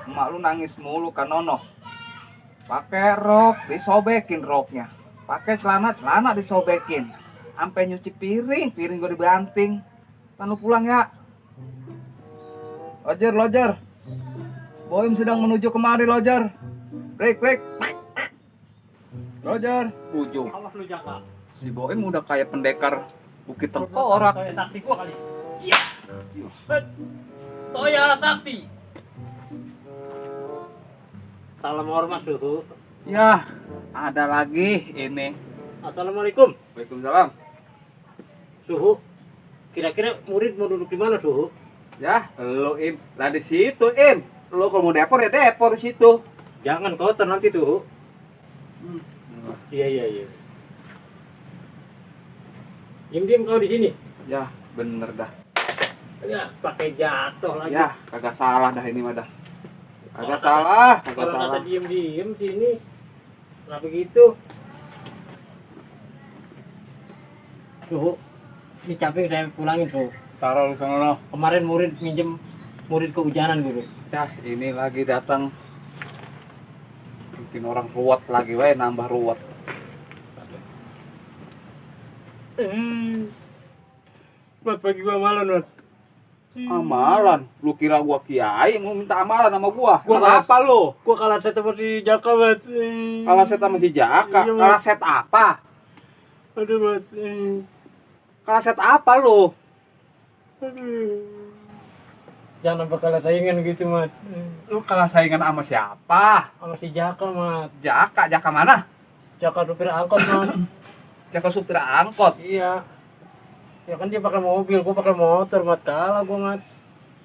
Emak lu nangis mulu kan Nono. Pakai rok, disobekin roknya. Pakai celana disobekin. Sampai nyuci piring gue dibanting. Kan lu pulang ya. Lojer. Boim sedang menuju kemari, Lojer. Break. Lojer, ujung. Awas lu Jaka. Si Boim udah kayak pendekar Bukit Tengkorak. Toya sakti gua kali. Iya. Toya sakti. Salam hormat suhu. Ya, ada lagi ini. Assalamualaikum. Waalaikumsalam. Suhu. Kira-kira murid mau duduk di mana suhu? Ya, lo Im, lah di situ Im. Lo kalau mau depor ya depor di situ. Jangan kotor nanti suhu. Iya. Diam kau di sini. Ya, bener dah. Ya, pakai jatuh lagi. Ya, kagak salah dah ini mah dah. Kagak salah. Kalau kata diem sini, kenapa gitu? Suhu, ini capek saya pulangin suhu. Taruh lu sana. Kemarin murid minjem murid kehujanan guru. Ya, ini lagi datang. Bikin orang ruwet lagi, wae nambah ruwet. Buat pagi gua malam, Mas. Amalan, lu kira gua kiai mau minta amalan sama gua? Gua Kenapa lu? Gua kalah set sama si Jaka, Mas. Kalah set sama si Jaka, Iya, Mas. kalah set apa? Aduh, Mas. Kalah set apa lu? Aduh. Jangan sampai kalah saingan gitu, Mas. Lu kalah saingan sama siapa? Sama si Jaka, Mas. Jaka mana? Jaka supir angkot, Mas. Jaka supir angkot. Iya. Ya kan dia pakai mobil, gua pakai motor, Mat. Kalah gua, Mat.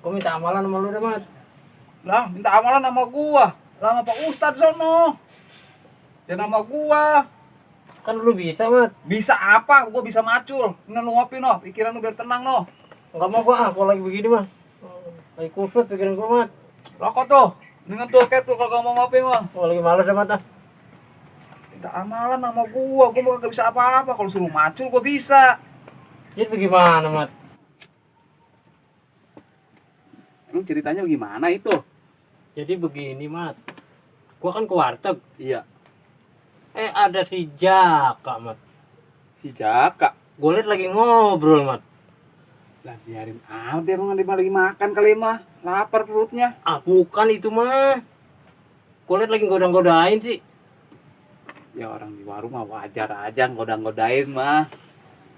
Gua minta amalan sama lu deh, Mat. Lah, minta amalan sama gua. Lah sama Pak Ustadz sono. Jangan sama gua. Kan lu bisa, Mat. Bisa apa? Gua bisa macul. Ini lu ngopi no, pikiran lu biar tenang no. Enggak mau gua, kalau lagi begini, mah. Lagi kusut pikiran gua, Mat. Rokok tuh. Dengan tuh kayak tuh kalau mau ngopi mah. Oh, lagi males ya, Mat. Minta amalan sama gua mah gak bisa apa-apa. Kalau suruh macul gua bisa. Jadi bagaimana, Mat? Emang ceritanya gimana itu? Jadi begini, Mat. Gua kan ke warteg. Iya. Ada si Jaka, Mat. Si Jaka. Gua liat lagi ngobrol, Mat. Lah biarin amat dia orang lagi makan kali mah. Lapar perutnya. Ah, bukan itu, mah. Gua liat lagi godang-godain sih. Ya orang di warung mah wajar aja ngoda-ngodain mah.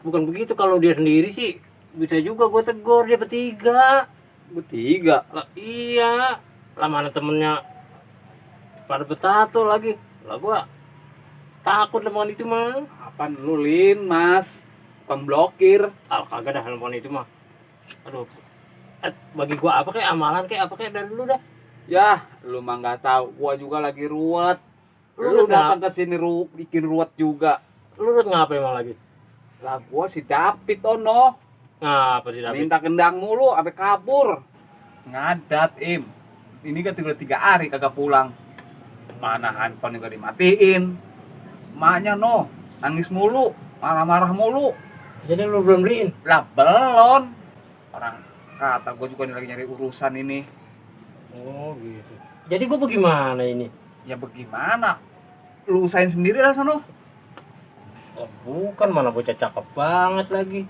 Bukan begitu, kalau dia sendiri sih bisa juga gua tegur, dia bertiga. Bertiga. Lah, iya. Lah mana temennya pada betato lagi. Lah gua takut lemongan itu mah. Apaan lu Lin, Mas? Bukan blokir. Ah, kagak dah lemongan itu mah. Aduh. Bagi gua apa kayak amalan kayak apa kayak dari dulu dah. Ya, lu mah nggak tahu. Gua juga lagi ruwet. Lu datang ke sini bikin ruwet juga. Lu ngapa emang lagi? Lah gua si David ono. Ngapa sih David? Minta kendang mulu sampai kabur. Ngadat, Im. Ini kan udah 3 hari kagak pulang. Mana handphone juga dimatiin. Maknya no, nangis mulu, marah-marah mulu. Jadi lu belum beliin? Lah belum. Orang kata gua juga lagi nyari urusan ini. Oh gitu. Jadi gua bagaimana ini? Ya bagaimana? Lu usahain sendiri lah sono. Oh, bukan, mana bocah cakep banget lagi.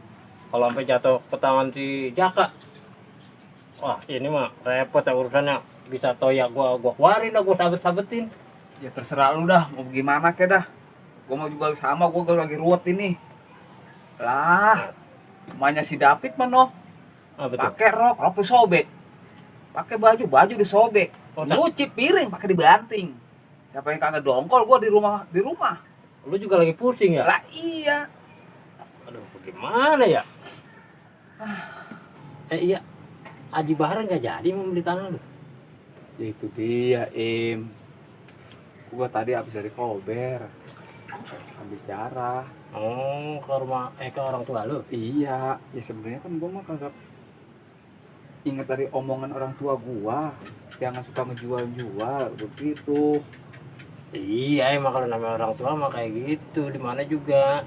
Kalau sampai jatuh ke tangan si Jaka, wah ini mah repot ya urusannya. Bisa toyak gua keluarin dah, gua sabet-sabetin. Ya terserah lu dah, mau gimana ke dah. Gua mau juga sama, gua lagi ruwet ini. Lah, emaknya si David mano. Ah, betul. Pakai rok sobek. Pakai baju disobek. Oh, Nyuci piring pakai dibanting. Siapa yang kagak dongkol gua di rumah. Lu juga lagi pusing ya? Lah iya. Aduh, bagaimana ya? Iya, Aji Bahar nggak jadi mau beli tanah lu. Ya itu dia, Gua tadi habis dari Kober. Habis jarah. Oh, ke orang tua lu. Iya, ya sebenarnya kan gua mah kagak ingat dari omongan orang tua gua. Jangan suka ngejual-jual begitu. Iya, emang kalau namanya orang tua mah kayak gitu, di mana juga.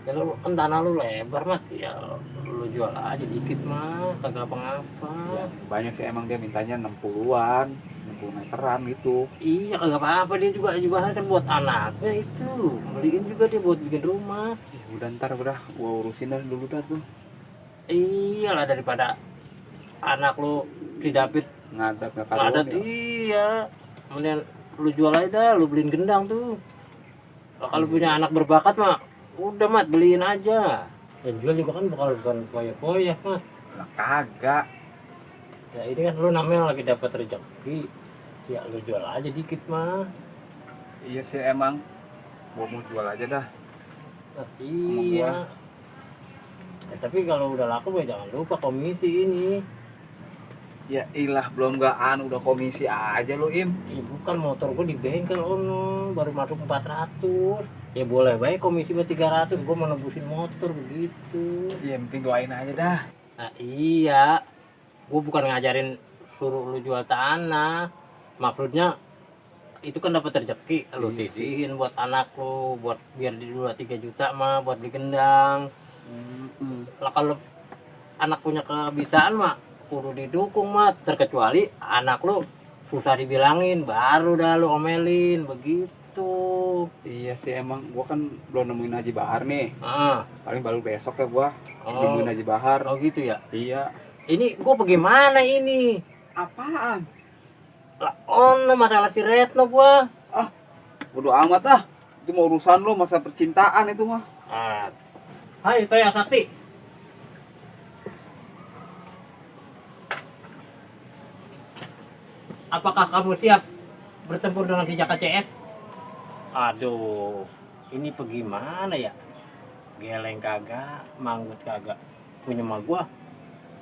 Ya lu kan tanah lu lebar mas, ya lu jual aja dikit mah, kagak apa-apa. Ya, banyak sih emang dia mintanya 60-an, 60 meteran gitu. Iya, kagak apa-apa, dia juga kan buat anaknya itu. Beliin juga dia buat bikin rumah. Ya udah ntar udah gua urusin dah dulu dah tuh. Iyalah, daripada anak lu si David Ngadat ada karuan ya. iya. Kemudian lu jual aja dah, lu beliin gendang tuh. Kalau punya anak berbakat mah udah mat, beliin aja. Dan jual juga kan bukan poya-poya mas. Lah kagak. Ya ini kan lu namanya lagi dapat rezeki, ya lu jual aja dikit mah. Iya sih emang. Gua mau jual aja dah. Nah, iya. Ya, tapi kalau udah laku ya jangan lupa komisi ini. Ya ilah belum udah komisi aja lu Im. Bukan, motor gua di bengkel ono baru masuk 400. Ya boleh baik komisi mah 300, gua mau nebusin motor begitu. Ya penting doain aja dah. Nah iya, gua bukan ngajarin suruh lu jual tanah. Maksudnya itu kan dapat rezeki, lu sisihin buat anak lu, buat biar di 2-3 juta mah buat beli gendang. Lah kalau anak punya kebiasaan mah kudu didukung mah, terkecuali anak lu susah dibilangin baru dah lu omelin begitu. Iya sih emang gua kan belum nemuin Haji Bahar nih. Paling baru besok ya gua nemuin Haji Bahar. Oh gitu ya. Iya. Ini gua bagaimana ini? Apaan? Lah ono masalah si Retno gua. Bodo amat ah. Itu mau urusan lu, masa percintaan itu mah. Hai Toya Sakti. Apakah kamu siap bertempur dengan si Jaka CS? Aduh, ini bagaimana ya? Geleng kagak, manggut kagak. Punya mah gua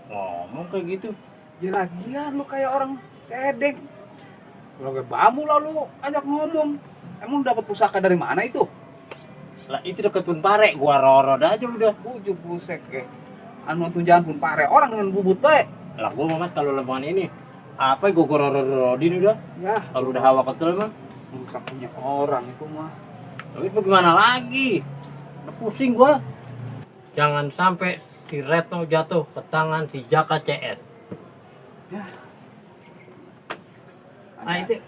ngomong kayak gitu. Ya lagian lu kayak orang sedek. Kalau kayak bambu lalu ajak ngomong. Emang dapat pusaka dari mana itu? Lah itu deket Punpare, gua rorod aja udah. Ujuk busek ke. Anu tunjangan pun pare orang dengan bubut baik. Lah gua mamat kalau lemongan ini apa gua rorod-rodin udah. Ya, Kalau udah hawa kesel mah. rusak punya orang itu mah. Tapi bagaimana lagi? Udah pusing gua. Jangan sampai si Retno jatuh ke tangan si Jaka CS. Ya. Nah itu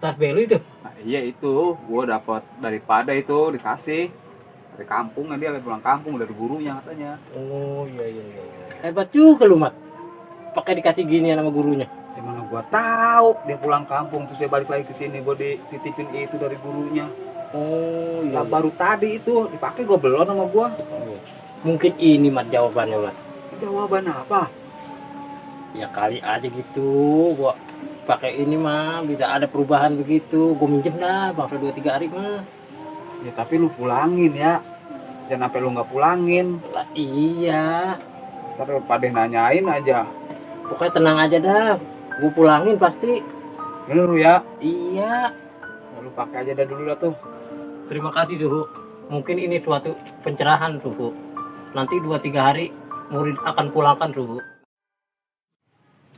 tas belu itu. Nah, iya itu, gua dapat daripada itu dikasih dari kampung, nanti lagi pulang kampung dari gurunya katanya. Oh iya. Hebat juga lu mat. Pakai dikasih gini sama gurunya. Emang gua tahu dia pulang kampung terus dia balik lagi ke sini, gua dititipin itu dari gurunya. Oh Lah baru tadi itu dipakai gua belon sama gua. Mungkin ini mat jawabannya mat. Jawaban apa? Ya kali aja gitu. Gua pakai ini mah bisa ada perubahan begitu. Gua minjem dah bangsa 2-3 hari mah. Ya tapi lu pulangin ya. Jangan sampai lu nggak pulangin. Lah iya. Ntar pada nanyain aja. Pokoknya tenang aja dah. Gua pulangin pasti. Bener lu ya. Iya. Lu pakai aja dah dulu dah tuh. Terima kasih Suhu. Mungkin ini suatu pencerahan Suhu. Nanti 2-3 hari murid akan pulangkan Suhu.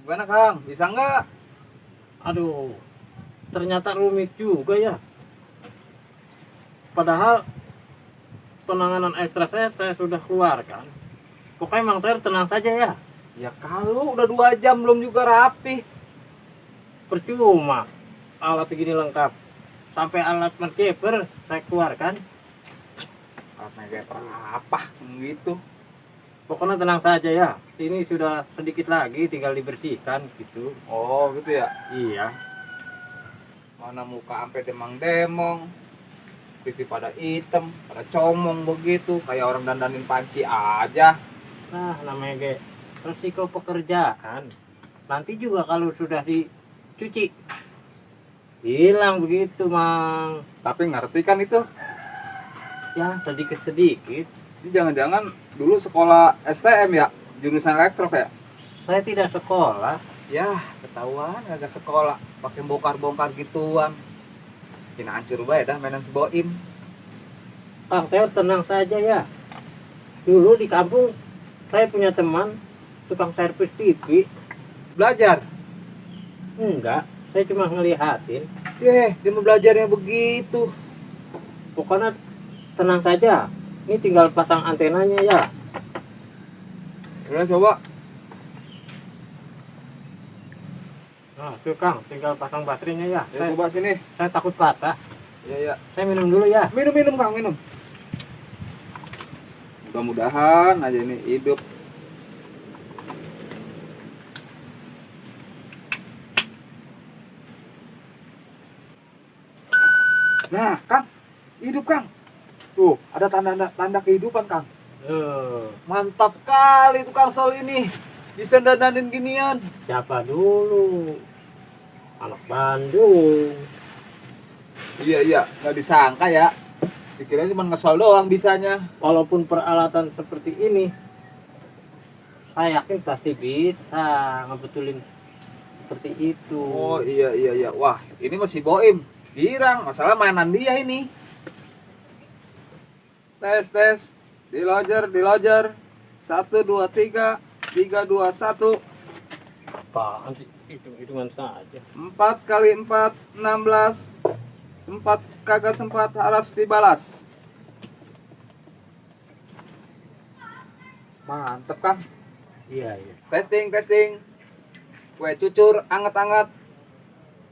Gimana Kang? Bisa nggak? Aduh, ternyata rumit juga ya. Padahal penanganan ekstra saya sudah keluarkan. Pokoknya Mang Ter tenang saja ya. Ya kalau udah 2 jam belum juga rapi. Percuma. alat segini lengkap. Sampai alat markeper saya keluarkan. Kayak apa gitu. Pokoknya tenang saja ya. Ini sudah sedikit lagi tinggal dibersihkan gitu. Oh gitu ya. Iya. Mana muka sampai demang-demong, pipi pada hitam, pada comong begitu, kayak orang dandanin panci aja. Nah, namanya kayak resiko pekerjaan. Nanti juga kalau sudah dicuci hilang begitu, Mang. Tapi ngerti kan itu? Ya, sedikit-sedikit. Ini jangan-jangan dulu sekolah STM ya, jurusan elektro ya? Saya tidak sekolah. Ya, ketahuan agak sekolah, pakai bongkar-bongkar gituan. Kina hancur bae dah mainan si Boim. Kang Teo tenang saja ya. Dulu di kampung saya punya teman tukang servis TV. Belajar. Enggak, saya cuma ngelihatin. Dia mau belajarnya begitu. Pokoknya tenang saja. Ini tinggal pasang antenanya ya. Udah coba. Nah, tuh Kang, tinggal pasang baterainya ya. Ya, coba sini. Saya takut patah. Ya. Saya minum dulu ya. Minum Kang, minum. Mudah-mudahan aja ini hidup. Nah, Kang, hidup Kang. Tuh, ada tanda kehidupan Kang. Mantap kali tukang sol ini. Bisa dandanin ginian. Siapa dulu? Anak Bandung. Iya, nggak disangka ya. Dikira cuma ngesol doang bisanya. Walaupun peralatan seperti ini, saya yakin pasti bisa ngebetulin seperti itu. Oh iya. Wah, ini masih Boim. Girang, masalah mainan dia ini. Tes. Dilojer. 1, 2, 3, 3, 2, 1. Apaan sih? Hitungan saja. 4 kali 4, 16. Sempat kagak sempat harus dibalas. Mantep Kang. Iya. Testing. Kue cucur anget-anget.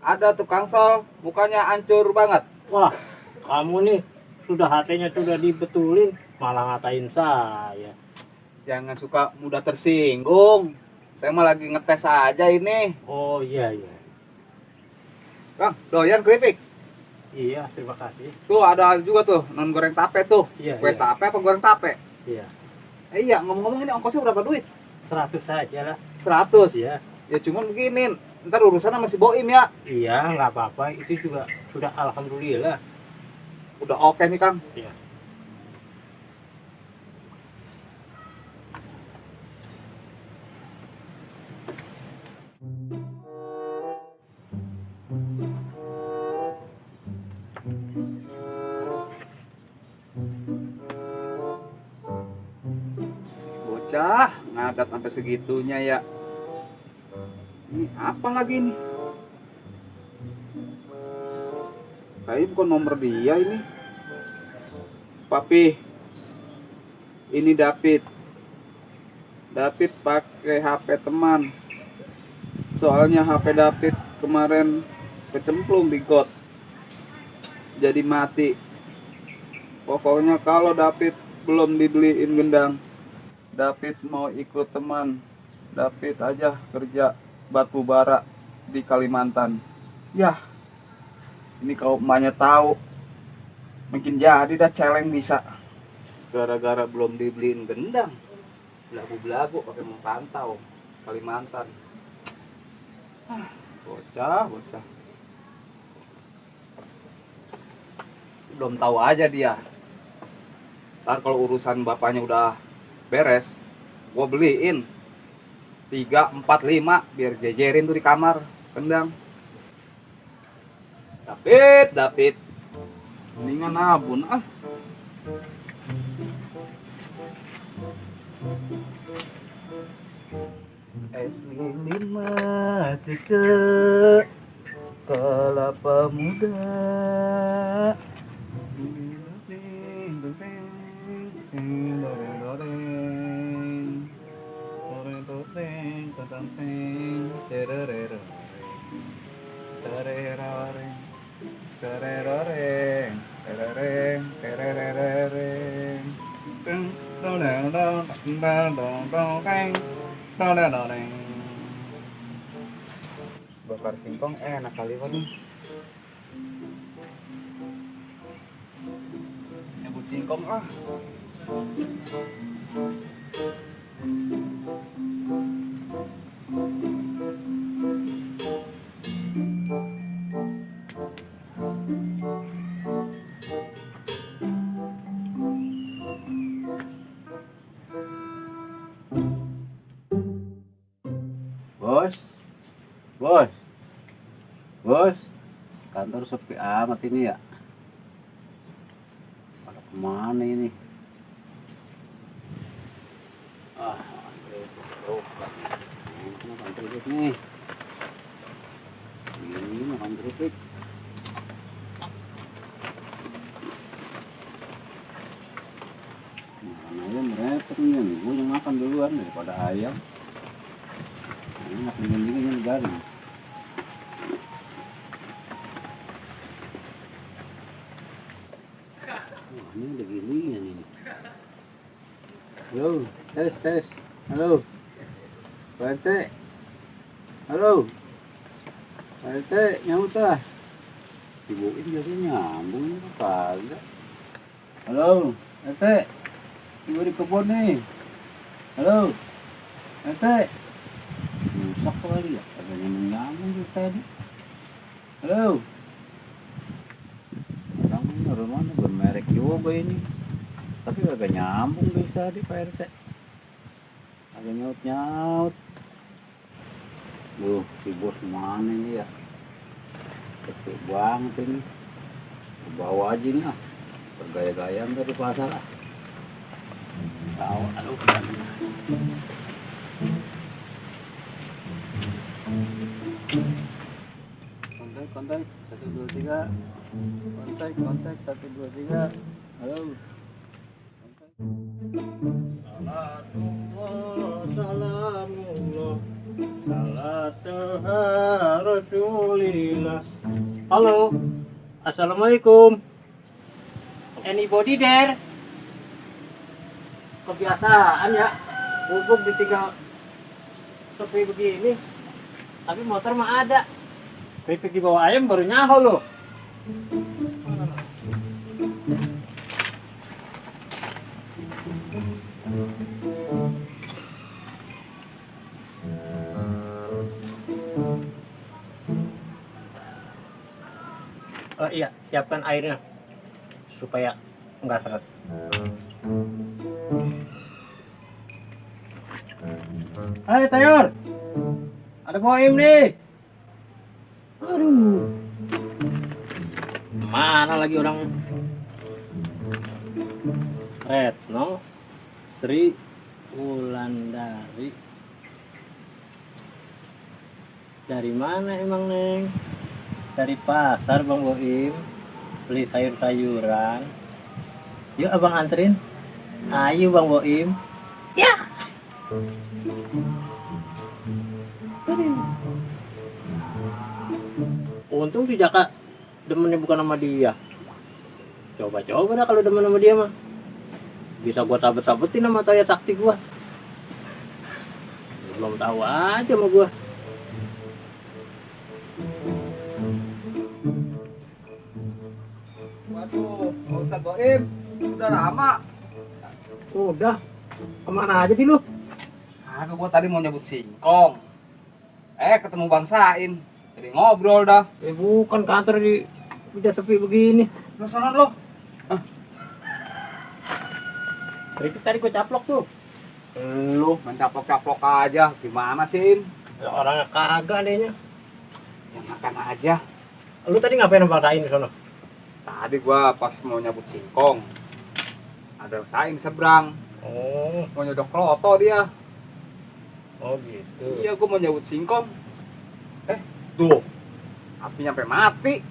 Ada tukang sol, mukanya hancur banget. Wah, kamu nih sudah HT-nya sudah dibetulin, malah ngatain saya. Jangan suka mudah tersinggung. Saya mah lagi ngetes aja ini. Oh iya. Kang, doyan keripik? Iya, terima kasih. Tuh ada juga tuh, non goreng tape tuh. Iya, Kue iya. tape apa goreng tape? Iya. Iya, ngomong-ngomong ini ongkosnya berapa duit? 100 saja lah. 100. Iya. Ya cuman begini, ntar urusan sama si Boim ya. Iya, nggak apa-apa. Itu juga sudah alhamdulillah. Udah oke nih Kang. Iya. Bocah ngadat sampai segitunya ya. Ini apa lagi nih? Kayaknya bukan nomor dia ini. Papi, ini David. David pakai HP teman. Soalnya HP David kemarin kecemplung di got. Jadi mati. Pokoknya kalau David belum dibeliin gendang, David mau ikut teman. David aja kerja batu bara di Kalimantan. Yah, ini kalau emaknya tahu, mungkin jadi dah celeng bisa. Gara-gara belum dibeliin gendang, belagu-belagu pakai mempantau Kalimantan. Bocah. Belum tahu aja dia. Ntar kalau urusan bapaknya udah beres, gua beliin 3, 4, 5 biar jejerin tuh di kamar kendang. David, mendingan nabun ah. Es lilin mah cucuk, kelapa muda. terereng, terereng, terereng. Deng, dong, dong, dong, dong, dong, dong, deng, dong, dong, dong, deng. Bakar singkong enak kali nih. Nyebut singkong ah. Bos, bos, bos, kantor sepi amat ini ya. Pada kemana ini? Ah, ini makan kerupuk nih. Ini makan kerupuk. Makan ayam repot nih, gue yang makan duluan daripada ayam. Enak mendingan garing. Wah, ini udah ginian ini. Halo, tes. Halo. Pak RT. Halo. Pak RT, nyamut lah. Ibuin biasanya nyambung ini kagak. Halo, RT. Ibu di kebun nih. Halo. RT. Rusak kali ya, kagaknya menyambung tuh tadi. Halo. Orangnya rumahnya bermerek juga ini. Tapi kagak nyambung bisa di Pak RT. Kagak nyaut. Duh, si bos mana ini ya? Sepi banget ini. Bawa aja nih ah. Bergaya-gayaan dari pasar ah. Tahu, aduh. Kontak 123. Kontak 123. Halo. Salamullah, salatuha rasulillah. Halo, assalamualaikum. Anybody there? Kebiasaan ya, bubuk ditinggal sepi begini. Tapi motor mah ada. Keripik di bawah ayam baru nyaho loh. Oh iya, siapkan airnya supaya enggak seret. Hai Tayor, ada Boim nih. Aduh, mana lagi orang Retno Sri Wulandari. Dari mana emang Neng? Dari pasar Bang Boim, beli sayur-sayuran. Yuk abang anterin. Ayo Bang Boim. Ya. Untung si Jaka demennya bukan sama dia. Coba-coba dah kalau demen sama dia mah. Bisa gua sabet-sabetin sama Toya Sakti gua. Belum tahu aja sama gua. Waduh, Pak Ustadz Boim, udah lama. Udah. Kemana aja sih lu? Kagak, gua tadi mau nyebut singkong. Ketemu Bang Sain. Jadi ngobrol dah. Bukan kantor di udah sepi begini. Lu sana lo. Keripik tadi gua caplok tuh. Lu mencaplok-caplok aja. Gimana sih? Ya, orangnya kagak adanya. Ya makan aja. Lu tadi ngapain Bang Sain di sono? Tadi gua pas mau nyebut singkong. Ada Sain seberang. Oh, Mau nyodok loto dia. oh gitu. Iya, gua mau nyebut singkong. Tuh. Api nyampe mati.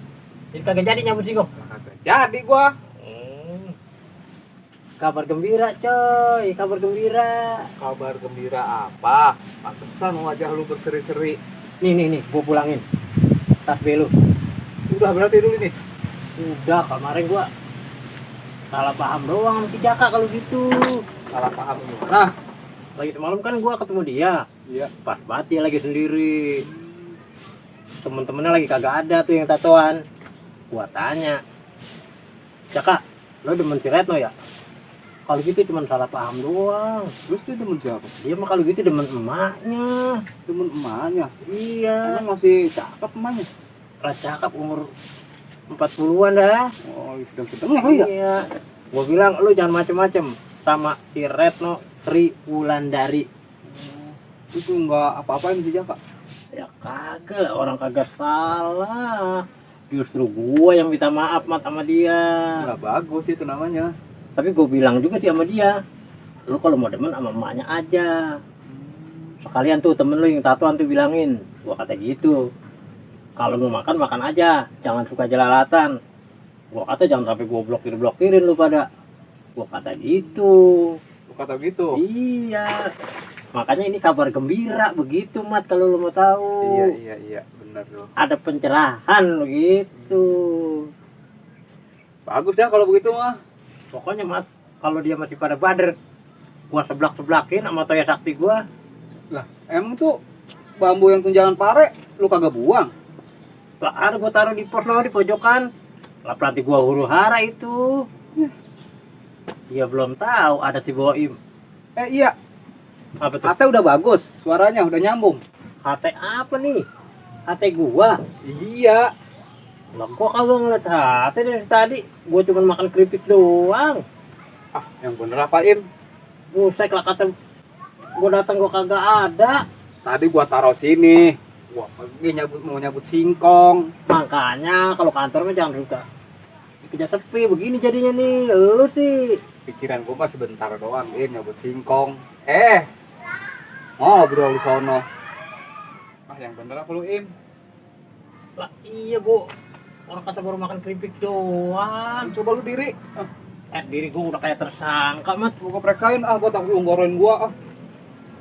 Jadi kagak jadi nyambut singkong. Kagak jadi gua. Kabar gembira coy, kabar gembira. Kabar gembira apa? Pantesan wajah lu berseri-seri. Nih, gua pulangin tas B lu. Udah berarti dulu nih. Udah kemarin gua salah paham doang sama si Jaka kalau gitu. Salah paham gimana? Lagi semalam kan gua ketemu dia. Iya. Pas banget dia lagi sendiri. Temen-temennya lagi kagak ada tuh yang tatoan. Gua tanya, Jaka, lo demen si Retno ya? Kalau gitu cuma salah paham doang. Terus dia demen siapa? Dia mah kalau gitu demen emaknya. Demen emaknya. Iya. Emang masih cakep emaknya? Cakep umur 40-an dah. Oh, sedang-sedangnya kali ya? Iya. Gua bilang lu jangan macem-macem sama si Retno Sri Wulandari. Itu nggak apa-apain si Jaka. Ya kagak, orang kagak salah. Justru gua yang minta maaf mat sama dia. Nggak bagus itu namanya. Tapi gua bilang juga sih sama dia, lu kalau mau demen sama emaknya aja. Sekalian tuh temen lu yang tatoan tuh bilangin, gua kata gitu. Kalau mau makan makan aja, jangan suka jelalatan. Gua kata jangan sampai gua blokirin lu pada. Gua kata gitu. Lu kata gitu? Iya. Makanya ini kabar gembira begitu mat kalau lu mau tahu. Iya, benar loh. Ada pencerahan begitu. Bagus dah kalau begitu mah. Pokoknya mat kalau dia masih pada bader, gua seblak-seblakin sama toya sakti gua. Lah, emang tuh bambu yang tunjangan pare lu kagak buang? Lah ada gua taruh di pos lo di pojokan. Lah pelatih gua huru hara itu. Dia belum tahu ada si Boim. Iya. Apa tuh? Ate udah bagus, suaranya udah nyambung. HT apa nih? HT gua. Iya. Lah gua kagak ngeliat HT dari tadi. Gua cuma makan keripik doang. Ah, yang bener apa Im? Busek lah kata gua datang gua kagak ada. Tadi gua taruh sini. Gua pergi mau nyabut singkong. Makanya kalau kantor mah jangan suka dikejar sepi begini jadinya nih. Lu sih Pikiran gua mah sebentar doang Im nyabut singkong. Ngobrol di sono. Ah, yang bener apa lu Im? lah iya gua orang kata baru makan keripik doang. Coba lu diri. Diri gua udah kayak tersangka mat. Gua periksain gua takut lu ngoroin gua.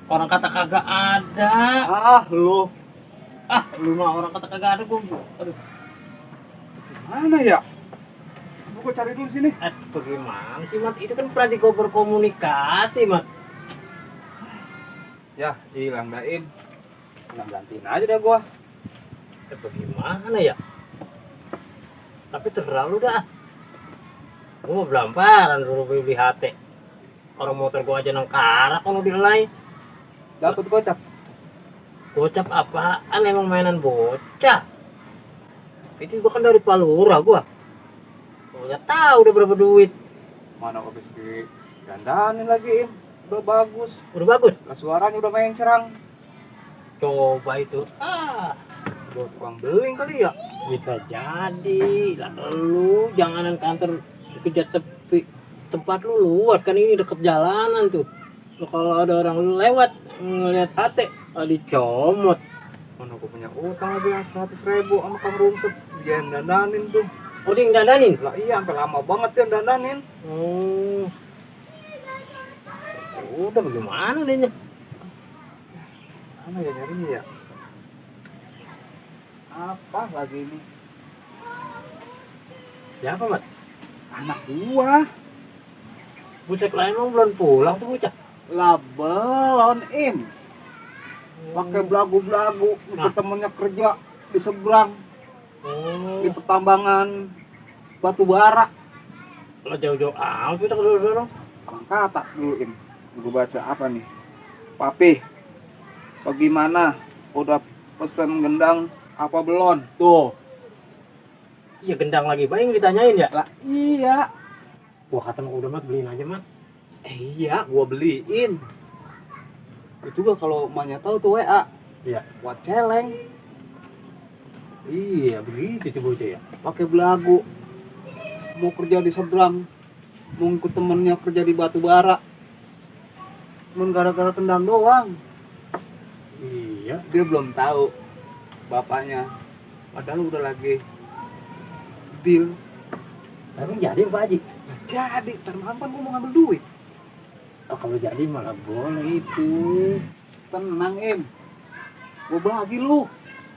Orang kata kagak ada. Lu Lu mah orang kata kagak ada gua. Aduh. mana ya? Gua cari dulu sini. Bagaimana sih mat? Itu kan pelatih gua berkomunikasi mat. Ya, hilang dah Im. Nah, gantiin aja dah gua. Bagaimana ya? Tapi terserah lu dah. Gua mau belamparan dulu beli HT. Orang motor gua aja nangkarak kalau dilai. Dapat gocap. Gocap apaan emang mainan bocah? Itu gua kan dari Palura gua. Nggak tahu udah berapa duit. Mana habis di dandanin lagi Im. Udah bagus. Udah bagus. Lah suaranya udah main cerang. Coba itu. Gua tukang beling kali ya. Bisa jadi. Lah lu janganan kantor dikejar sepi. Tempat lu luas kan ini deket jalanan tuh. Lu kalau ada orang lewat ngeliat HT dicomot. Mana gua punya utang lagi yang 100.000 sama Kang Rumsep. Dia yang dandanin tuh. Oh dia yang dandanin? Lah iya sampai lama banget dia yang dandanin. Udah bagaimana deh? Mana ya nyarinya ya? Apa lagi ini? Siapa mat? Anak gua. Bucek lain mau belum pulang tuh bocah. Lah belon Im. Pakai belagu-belagu Nah. temennya kerja di seberang di Oh, pertambangan batu bara. lo jauh-jauh amat kita ke sana. Kata dulu Im. Gue baca apa nih? Papi, bagaimana? Udah pesen gendang apa belum? Tuh. Iya gendang lagi, Bang ditanyain ya? Lah iya. Gua kata mau udah mat beliin aja mat. Iya, gua beliin. Itu juga kalau emaknya tahu tuh WA. Iya. Buat celeng, Iya begitu tuh bocah ya. pakai belagu. Mau kerja di seberang, mau ikut temennya kerja di batu bara. Cuman gara-gara tendang doang. Iya. Dia belum tahu bapaknya. Padahal udah lagi deal. Tapi jadi Pak Haji. Nah, jadi, ntar malam kan gua mau ngambil duit. Oh, kalau jadi malah boleh itu. Tenang Im. Gua bagi lu.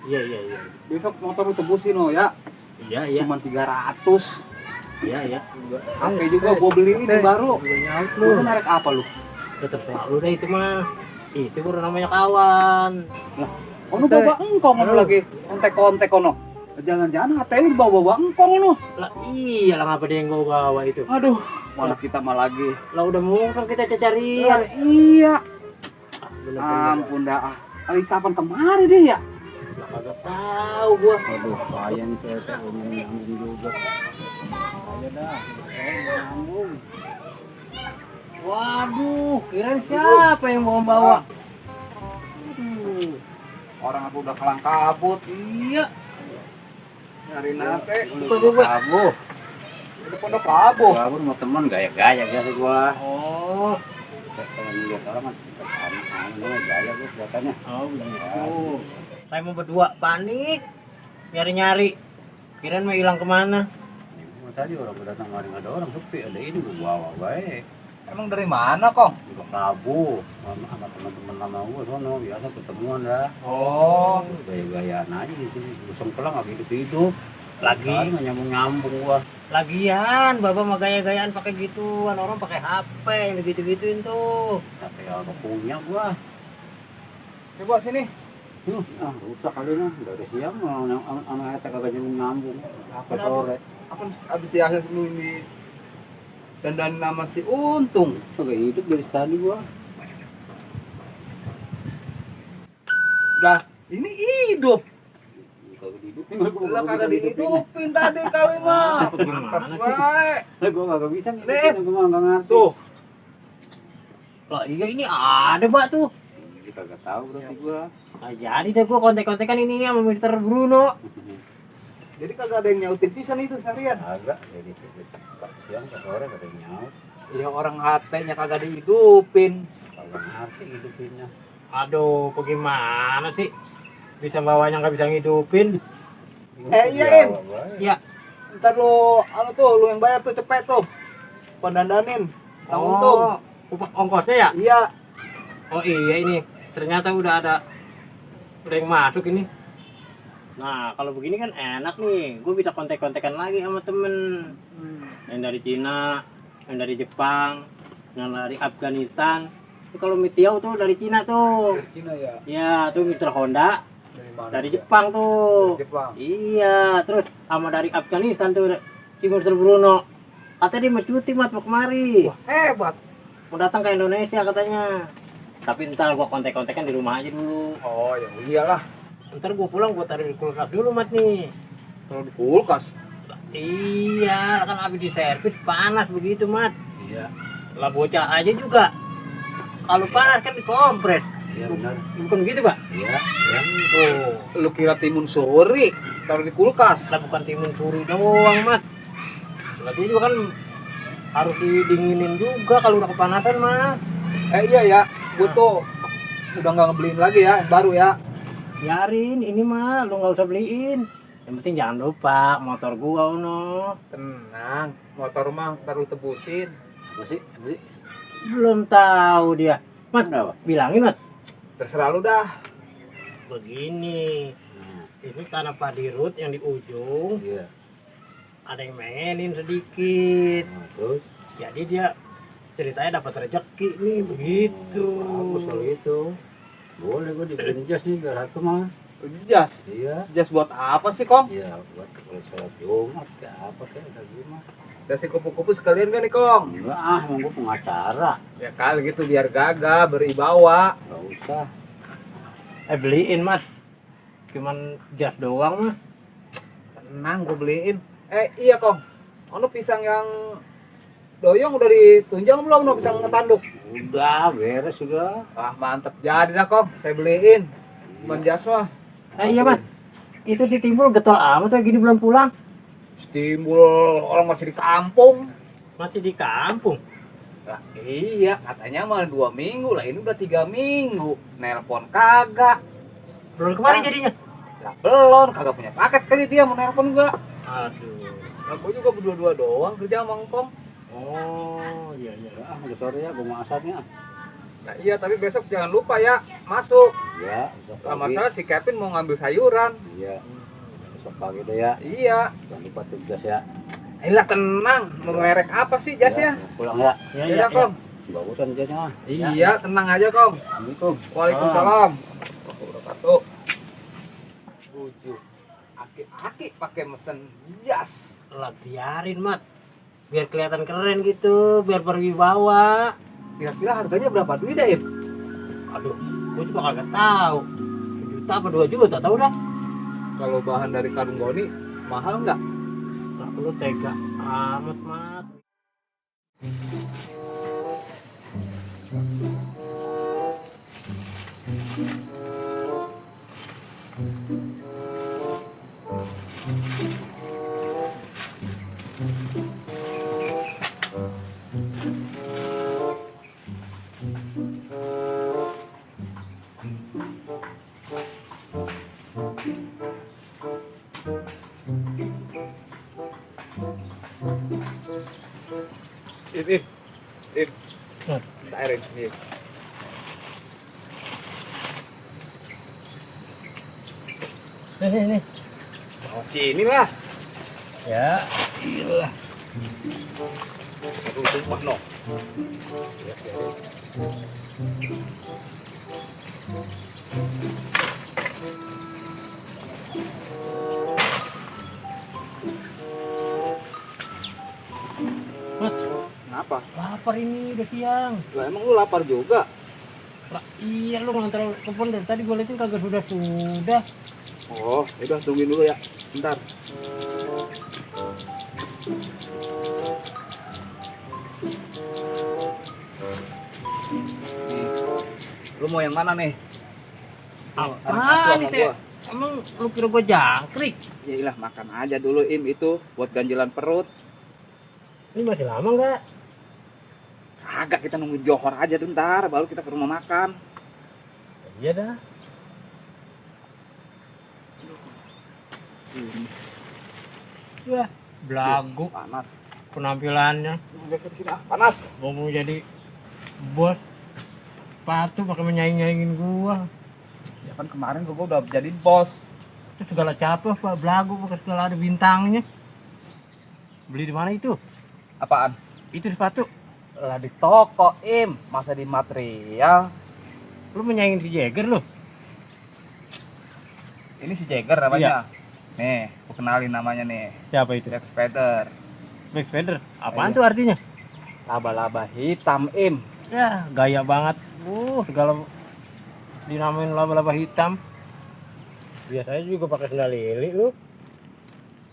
Iya. Besok motor lu tebusin lo ya. Iya, iya. Cuman 300. Iya, iya. HP juga gua beli ini baru. Juga nyaut Lu lu. merek apa lu? Ya terserah lu deh itu mah. Itu baru namanya kawan. Ono bawa engkong ono lagi. Kontek-kontek ono. Jangan-jangan HP lu bawa-bawa engkong ono. Lah iyalah ngapa dia yang bawa itu? Aduh, malah kita mah lagi. Lah udah mungkin kita cari-carian. Ya, iya. Bener-bener. Ampun dah. Kali kapan kemarin deh ya? Lah kagak tahu gua. Aduh, payah nih saya teh nyambung juga. Ayo dah, saya nyambung. Waduh, kirain siapa yang mau bawa? Orang aku udah kelang kabut. Iya. Nyari nate. Coba. Kamu, Di pondok labu. kamu mau teman gaya-gaya biasa gua. Oh, Kalau lihat orang kan aneh gaya gua kelihatannya. oh begitu. Saya mau berdua panik, nyari-nyari. Kirain mau hilang kemana? Tadi orang datang kemarin ada orang sepi, ada ini gua bawa baik. Emang dari mana, Kong? Juga Prabu sama teman-teman lama gua sono biasa ketemuan dah. Oh, Gaya-gayaan aja di sini, buseng pelang nggak hidup-hidup. Lagi. Nggak nyambung-nyambung gua. Lagian, Bapak mah gaya-gayaan pakai gituan, orang pakai HP yang gitu-gituin tuh. Tapi apa punya gua. coba sini. Rusak kali nah. Dari siang anak eta kagak nyambung. Apa Kenapa? sore. Apa abis di akhir lu ini dandan nama si Untung. Kagak hidup dari tadi gua. Lah, ini hidup. Kagak hidup. Lah kagak dihidupin tadi kali mah. Gimana Pas sih? bae. Lah gua kagak bisa Nih. ngikutin, gua nggak ngerti. Tuh, Lah iya ini ada Pak tuh. Ini kagak tahu berarti gua. Nah, jadi deh gua kontek-kontekan ini sama Mr. Bruno. jadi kagak ada yang nyautin pisan itu seharian. Agak dari siang ke sore kagak nyaut. Ya orang hatenya kagak dihidupin. Kagak ngerti hidupinnya. Aduh, bagaimana sih? Bisa bawanya nggak bisa ngidupin? Iya, Im. Ya, Ntar lu, lu yang bayar tuh cepet tuh. Pendandanin. Tang Untung. ongkosnya ya? Iya. Oh iya ini, ternyata udah yang masuk ini. Nah, kalau begini kan enak nih, gue bisa kontek-kontekan lagi sama temen. Yang dari Cina, yang dari Jepang, yang dari Afghanistan. Itu kalau Mitiau tuh dari Cina tuh. Dari Cina ya. Ya, tuh Mitra Honda Dari mana? dari Jepang tuh. Dari Jepang. Iya, terus sama dari Afghanistan tuh si Mr. Bruno. Katanya dia mau cuti mat mau kemari. Wah, hebat. Mau datang ke Indonesia katanya. Tapi ntar gua kontek-kontekan di rumah aja dulu. Oh, ya iyalah. Ntar gua pulang gua taruh di kulkas dulu mat nih. Kalau di kulkas. Iya, kan habis di servis panas begitu mat. Iya, Lah bocah aja juga. Kalau panas kan dikompres. iya benar. Bukan begitu, Pak? Iya, iya. Tuh. Lu kira timun suri taruh di kulkas. Lah bukan timun suri doang, mat. Lah dia juga kan harus didinginin juga kalau udah kepanasan mah. Iya ya, gua tuh udah nggak ngebeliin lagi ya, yang baru ya. Biarin, ini mah lu nggak usah beliin. Yang penting jangan lupa motor gua Uno. Tenang, motor mah ntar lu tebusin. Apa sih? Apa sih? Belum tahu dia. Mat, Kenapa? bilangin Mat. Terserah lu dah. Begini, ini tanah padirut yang di ujung Iya. ada yang mainin sedikit. Nah, terus Jadi dia ceritanya dapat rezeki nih begitu. bagus kalau gitu. Boleh gua dibeliin jas nih biar satu mah. Jas. Iya. Jas buat apa sih, Kong? Iya, buat kalau sholat Jumat kayak apa sih ada gimana? Kasih kupu-kupu sekalian kan nih, Kong? Enggak emang gua pengacara. Ya kali gitu biar gagah, beribawa. Enggak usah. Beliin Mat. Cuman jas doang mah. Tenang, gua beliin. Iya, Kong. Ono pisang yang doyong udah ditunjang belum? No pisang ngetanduk. Udah, beres sudah. Wah, mantep. Jadi dah, Kong. Saya beliin. Cuman jas mah. Iya Mat. Itu si Timbul getol amat kayak gini belum pulang. Timbul orang masih di kampung. Masih di kampung. Lah, iya, katanya mah 2 minggu lah. Ini udah 3 minggu. Nelpon kagak. Belum kemarin jadinya. Lah belum, kagak punya paket kali dia mau nelpon gua. Aduh. Lah gua juga berdua-dua doang kerja sama Ngkong. Oh, iya iya. Ya, udah sore ya gua mau asapnya. Nah iya, tapi besok jangan lupa ya masuk. Iya, udah Lah pagi. masalah si Kevin mau ngambil sayuran. Iya. Besok pagi deh ya. Iya. Jangan lupa tuh jas ya. Ayolah tenang, mau ngelerek apa sih jasnya? Pulang ya. Ya, Iya, Kom. Bagusan jasnya. Iya, tenang aja, Kom. Assalamualaikum. Waalaikumsalam. Wabarakatuh. Buju. Aki-aki pakai mesen jas. Lah biarin, Mat. Biar kelihatan keren gitu, biar berwibawa. Kira-kira harganya berapa duit ya, Im? Aduh, gue juga kagak tahu. 1 juta apa 2 juta, tahu dah. Kalau bahan dari karung goni mahal nggak? Nah, lu tega amat, Mat. Im. Tak airin sini. Nih. Oh, sini lah. Ya, Aduh, sumpah no. Mat, Kenapa? lapar ini udah siang. Lah emang lu lapar juga? Lah, iya lu nganter ke pon dari tadi gue liatin kagak sudah. Oh, udah tungguin dulu ya. Bentar. Nih. Lu mau yang mana nih? Apaan itu ya? Emang lu kira gue jangkrik? Ya ilah, makan aja dulu Im itu buat ganjelan perut. Ini masih lama nggak? Kagak, kita nunggu johor aja bentar baru kita ke rumah makan. Iya dah. Wah, belagu Panas. penampilannya. Geser sini ah, panas. Mau jadi bos sepatu pakai menyaing-nyaingin gua. Ya kan kemarin gua udah jadi bos. Itu segala capek pak, belagu pakai segala ada bintangnya. Beli di mana itu? Apaan? Itu sepatu. Lah di toko Im, masa di material. Lu menyaingin si Jagger lu? Ini si Jagger namanya. Nih, aku kenalin namanya nih. Siapa itu? Jack Spider. Black Feather. Apaan Iya. tuh artinya? Laba-laba hitam Im. Ya, gaya banget. Segala dinamain laba-laba hitam. Biasanya juga pakai sendal lili lu.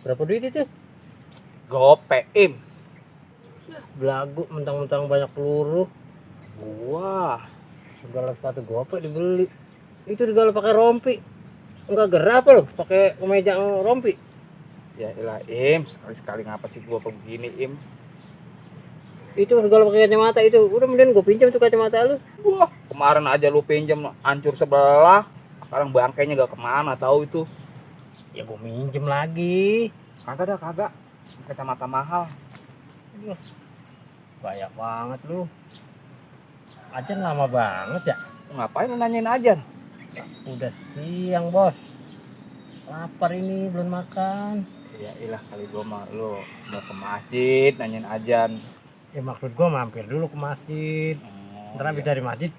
Berapa duit itu? Gope Im. Belagu mentang-mentang banyak peluru. Wah, Segala sepatu gope dibeli. Itu segala pakai rompi. Enggak gerah apa lu? Pakai kemeja rompi. ya ilah Im, sekali-sekali ngapa sih gua begini Im? Itu segala pakai kacamata itu. Udah mending gue pinjam tuh kacamata lu. Wah, kemarin aja lu pinjam hancur sebelah. Sekarang bangkainya gak kemana tahu itu. Ya gue minjem lagi. Kagak dah, kagak. Kacamata mahal. Banyak banget lu. Ajan lama banget ya. Ngapain lu nanyain ajan? Udah siang bos. Lapar ini belum makan. Ya ilah, kali gua mah lu mau ke masjid nanyain ajan. Ya maksud gua mampir dulu ke masjid. Ntar habis iya. dari masjid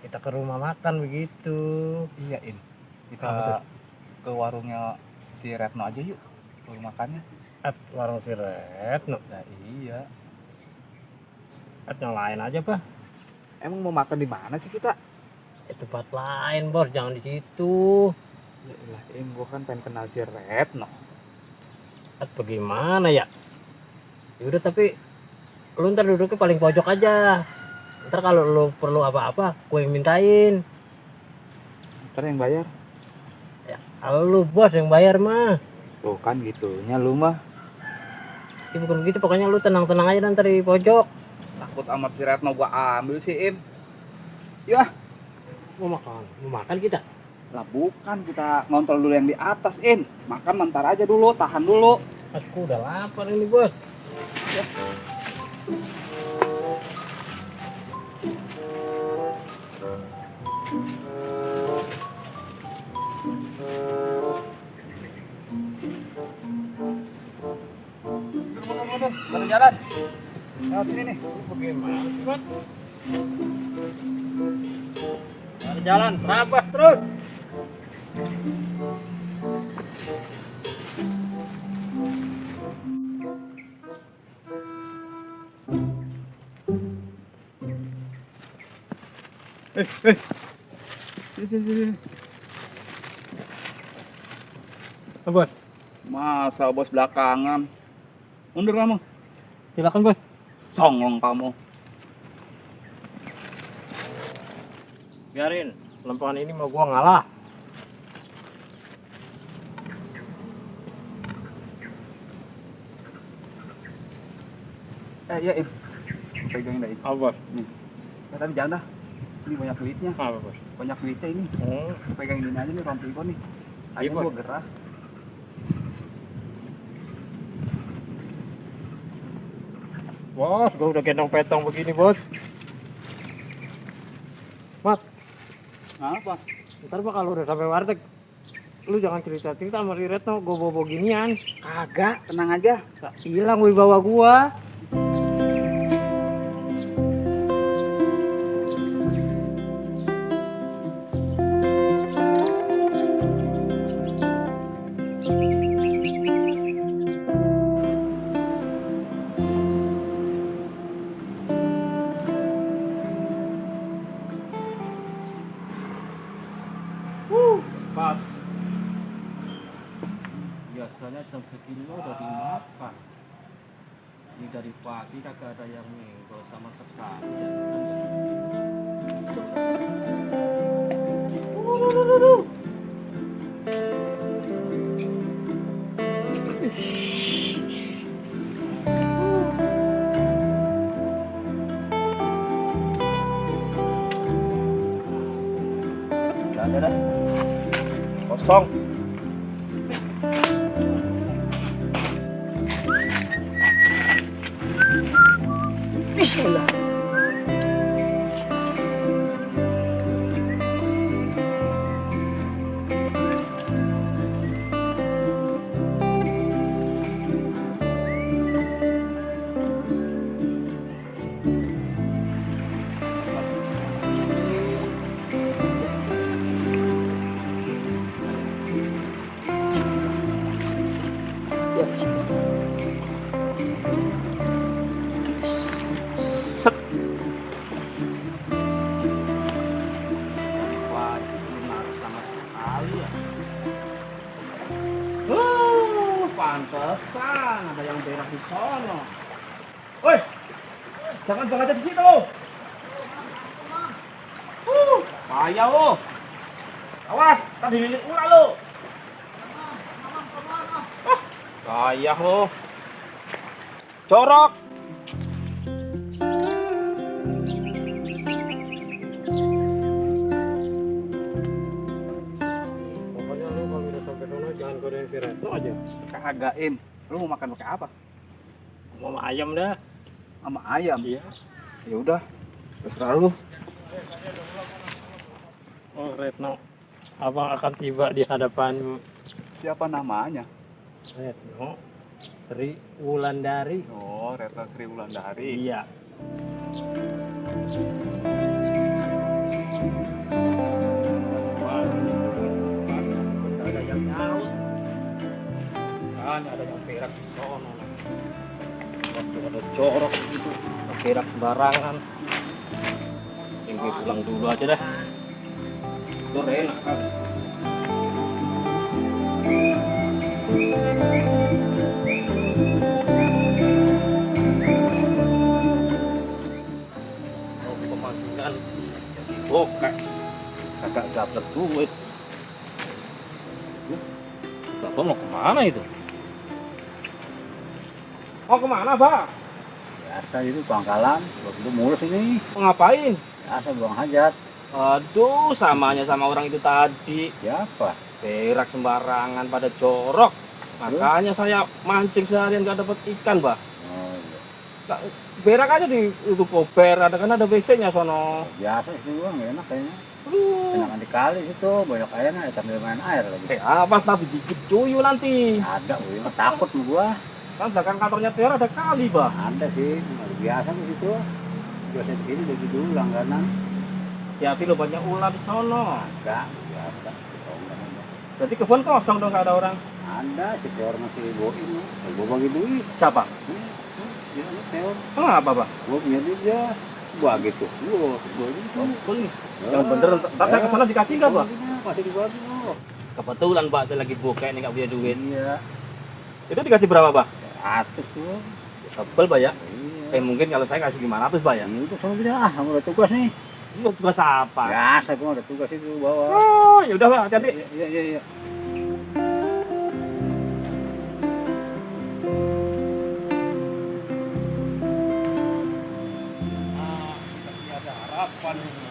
kita ke rumah makan begitu. Iya Im, kita Apa tuh? ke warungnya si Retno aja yuk. Warung makannya. Warung si Retno. Nah iya. Yang lain aja pak. Emang mau makan di mana sih kita? Tempat lain bos, jangan di situ. Ya ilah Im, gua kan pengen kenal si Retno. Bagaimana ya? Yaudah tapi lu ntar duduknya paling pojok aja. Ntar kalau lu perlu apa-apa, gue yang mintain. Ntar yang bayar. Ya, kalau lu bos yang bayar mah. Tuh kan gitunya lu mah. Ya, bukan begitu, pokoknya lu tenang-tenang aja ntar di pojok. Takut amat si Retno gua ambil sih Im. Ya, Mau makan kita. lah bukan, kita ngontrol dulu yang di atas Im. Makan ntar aja dulu, tahan dulu. Aku udah lapar ini bos. Baru jalan. Lewat sini nih. Bagaimana sih, Bos? Baru jalan, terabas terus. Sini. Bos, Masa bos belakangan? Mundur kamu. silakan bos. Songong kamu. Biarin, lempangan ini mau gua ngalah. Iya, Im. Pegangin dah, Im. Apa bos? Ya, tapi jangan dah. Ini banyak duitnya. Apa bos? Banyak duitnya ini. Oh, Pegangin ini aja nih, rompi Ibu nih. Ayo Iya, Bos. gua gerah. bos, gua udah gendong petong begini bos. Mat, Apa? ntar pak kalau udah sampai warteg, lu jangan cerita-cerita sama si Retno, gua bawa ginian. Kagak, tenang aja. Tak hilang wibawa gua. Pas. Biasanya jam segini lo udah dimakan. Ini dari pagi kagak ada yang nyenggol sama sekali. Udah ada dah. Kosong. Bismillah. Ya sini. Set. Wah, belum harus sama sekali ya. Pantesan ada yang berak di sono. Woi, jangan aja di situ. Bahaya lo. Awas, tadi lilit ular lo. Bahaya lo. Corok. Pokoknya lu kalau udah sampai sana jangan godain si Retno aja. Kagak, Im. Lu mau makan pakai apa? Mau ayam dah. Sama ayam. Iya. Ya udah. Terserah lu. Oh Retno, abang akan tiba di hadapanmu. Siapa namanya? Retno, Sri Wulandari. Oh, Retno Sri Wulandari. Iya. Ada yang nyaut. Kan ada yang berak di sono. Waktu ada corok gitu, berak sembarangan. Tinggal pulang dulu aja dah. Itu enak kan. Mau pemanggilan jadi bokek. Kagak dapet duit. Bapak mau kemana itu? Mau kemana, Pak? Biasa itu pangkalan, waktu mulus ini. Mau ngapain? Biasa buang hajat. Aduh, samanya sama orang itu tadi. Siapa? Berak sembarangan pada jorok. Makanya saya mancing seharian gak dapat ikan, Bah. Oh iya. Berak aja di itu koper, ada kan ada WC-nya sono. Biasa itu doang, nggak enak kayaknya. Aduh. Enakan di kali situ, banyak airnya, sambil main air lagi. Apa tapi dikit cuyu nanti. Ada, wih, takut sama gua. Kan belakang kantornya Tiar ada kali, Bah. Ada sih, biasa di situ. Biasa di sini begitu langganan. Hati-hati lo banyak ular di sono. Enggak, biasa. Oh, enggak ada. Berarti kebun kosong dong, nggak ada orang. Ada si Teor masih boin, gue bagi duit. Siapa? Dia Teor, Kenapa, Bah? gue punya duit dia. Bagi tuh, gue gitu. Boleh. Yang bener, ntar saya kesana dikasih nggak, Bah? Masih dibagi loh. Kebetulan, Pak, saya lagi bokeh nih nggak punya duit. Iya, Itu dikasih berapa, Bah? 100 tuh. Tebel, Bah, ya? Iya. Mungkin kalau saya kasih 500, Bah, ya? Itu sama dia, kamu udah tugas nih. Itu tugas apa? Biasa gue udah tugas itu bawa. Oh, ya udah, Bah, hati-hati. Iya. Ada harapan ini.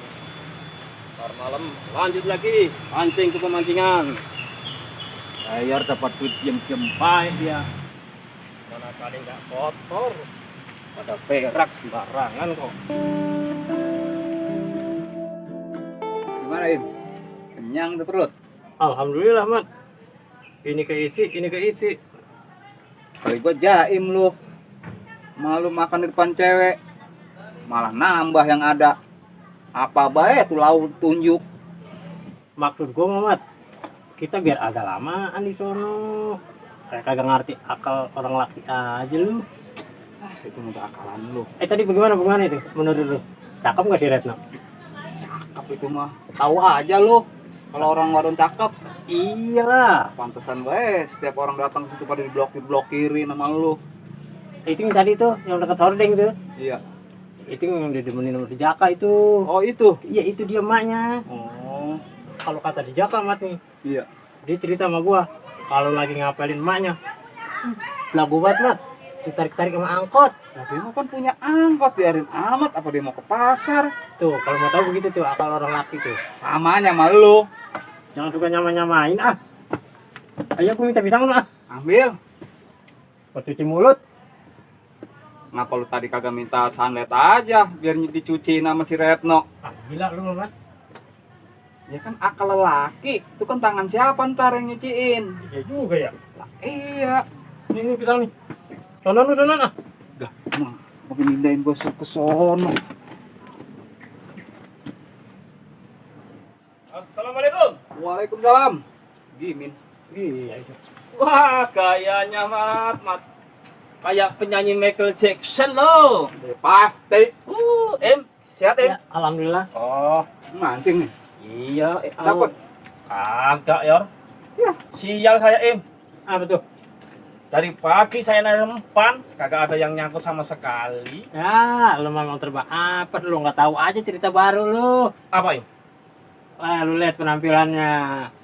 Ntar malam lanjut lagi mancing ke pemancingan. Bayar dapat duit diam-diam baik dia. Mana kali nggak kotor, pada perak sembarangan kok. Gimana Im? Kenyang tuh perut? Alhamdulillah, Mat. Ini keisi. Kali gua jaim lu. Malu makan di depan cewek. Malah nambah yang ada. Apa baik tuh lauk tunjuk. Maksud gua, Mat, kita biar agak lamaan di sono. Kayak kagak ngerti akal orang laki aja lu. Itu udah akalan lu. Tadi bagaimana itu menurut lu? Cakep nggak si Retno? Cakep itu mah. Tahu aja lu. Kalau orang wadon cakep, Iyalah. pantesan gue setiap orang datang ke situ pada diblokir-blokirin sama lu. Itu yang tadi tuh, yang dekat hordeng tuh. Iya. Itu yang didemenin sama si Jaka itu. Oh itu. Iya, itu dia maknya. Oh. Kalau kata si Jaka, Mat nih, Iya. dia cerita sama gua kalau lagi ngapelin emaknya lagu banget, Mat, ditarik-tarik sama angkot. Nah, dia mah kan punya angkot, biarin amat. Apa dia mau ke pasar? Tuh, kalau mau tahu begitu tuh akal orang laki tuh. Samanya sama lu. Jangan suka nyamain ah. Ayo aku minta pisang lu ah. Ambil. Buat cuci mulut. Ngapa lu tadi kagak minta sunlight aja biar dicuciin sama si Retno? Ah, gila lu, Mat. Ya kan akal lelaki. Itu kan tangan siapa ntar yang nyuciin? Iya juga ya. Lah, iya. Ini pisang nih. Sono ah. Udah, emang mau pindahin bos ke sono. Assalamualaikum. Waalaikumsalam. Gimin. Iya itu. Wah, gayanya Mat. Kayak penyanyi Michael Jackson lo. Pasti. Sehat Ya, alhamdulillah. Oh, Mancing nih. iya. Dapat. Kagak, Yor. Ya. Sial saya, Apa tuh? Dari pagi saya naik umpan, kagak ada yang nyangkut sama sekali. Ya, lu memang terbang apa lu nggak tahu aja cerita baru lu. Apa, Im? Wah, lu lihat penampilannya.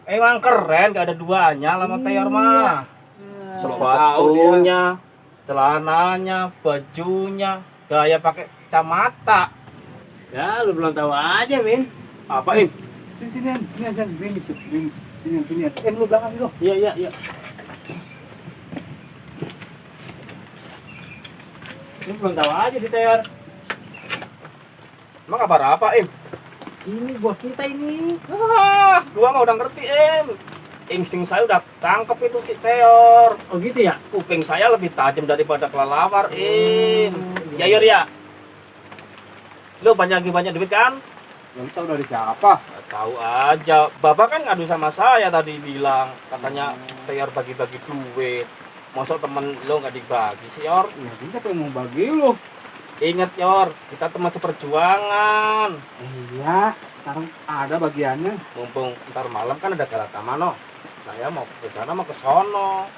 Emang keren, gak ada duanya lama Teor mah. Sepatunya, celananya, bajunya, gaya pakai kacamata. Ya, lu belum tahu aja, Min. Apa, Im? Sini, ini aja, gerimis tuh, gerimis. Sini. Lu belakang lu. Iya. Lu belum tahu aja di Teor. Emang kabar apa, Im? Ini bos kita ini. Gua mah udah ngerti, Im. Insting saya udah tangkep itu si Teor. Oh gitu ya? Kuping saya lebih tajam daripada kelelawar, Im. Ya, Yor, ya. Lu banyak duit kan? Lu tahu dari siapa? Nggak tahu aja. Bapak kan ngadu sama saya tadi bilang katanya Teor bagi-bagi duit. Masuk temen lo nggak dibagi sih, Yor? Ya, dia pengen mau bagi lu. Ingat, Yor, kita teman seperjuangan. Iya, sekarang ada bagiannya. Mumpung ntar malam kan ada Galata Mano. Saya mau ke sana mau ke sono.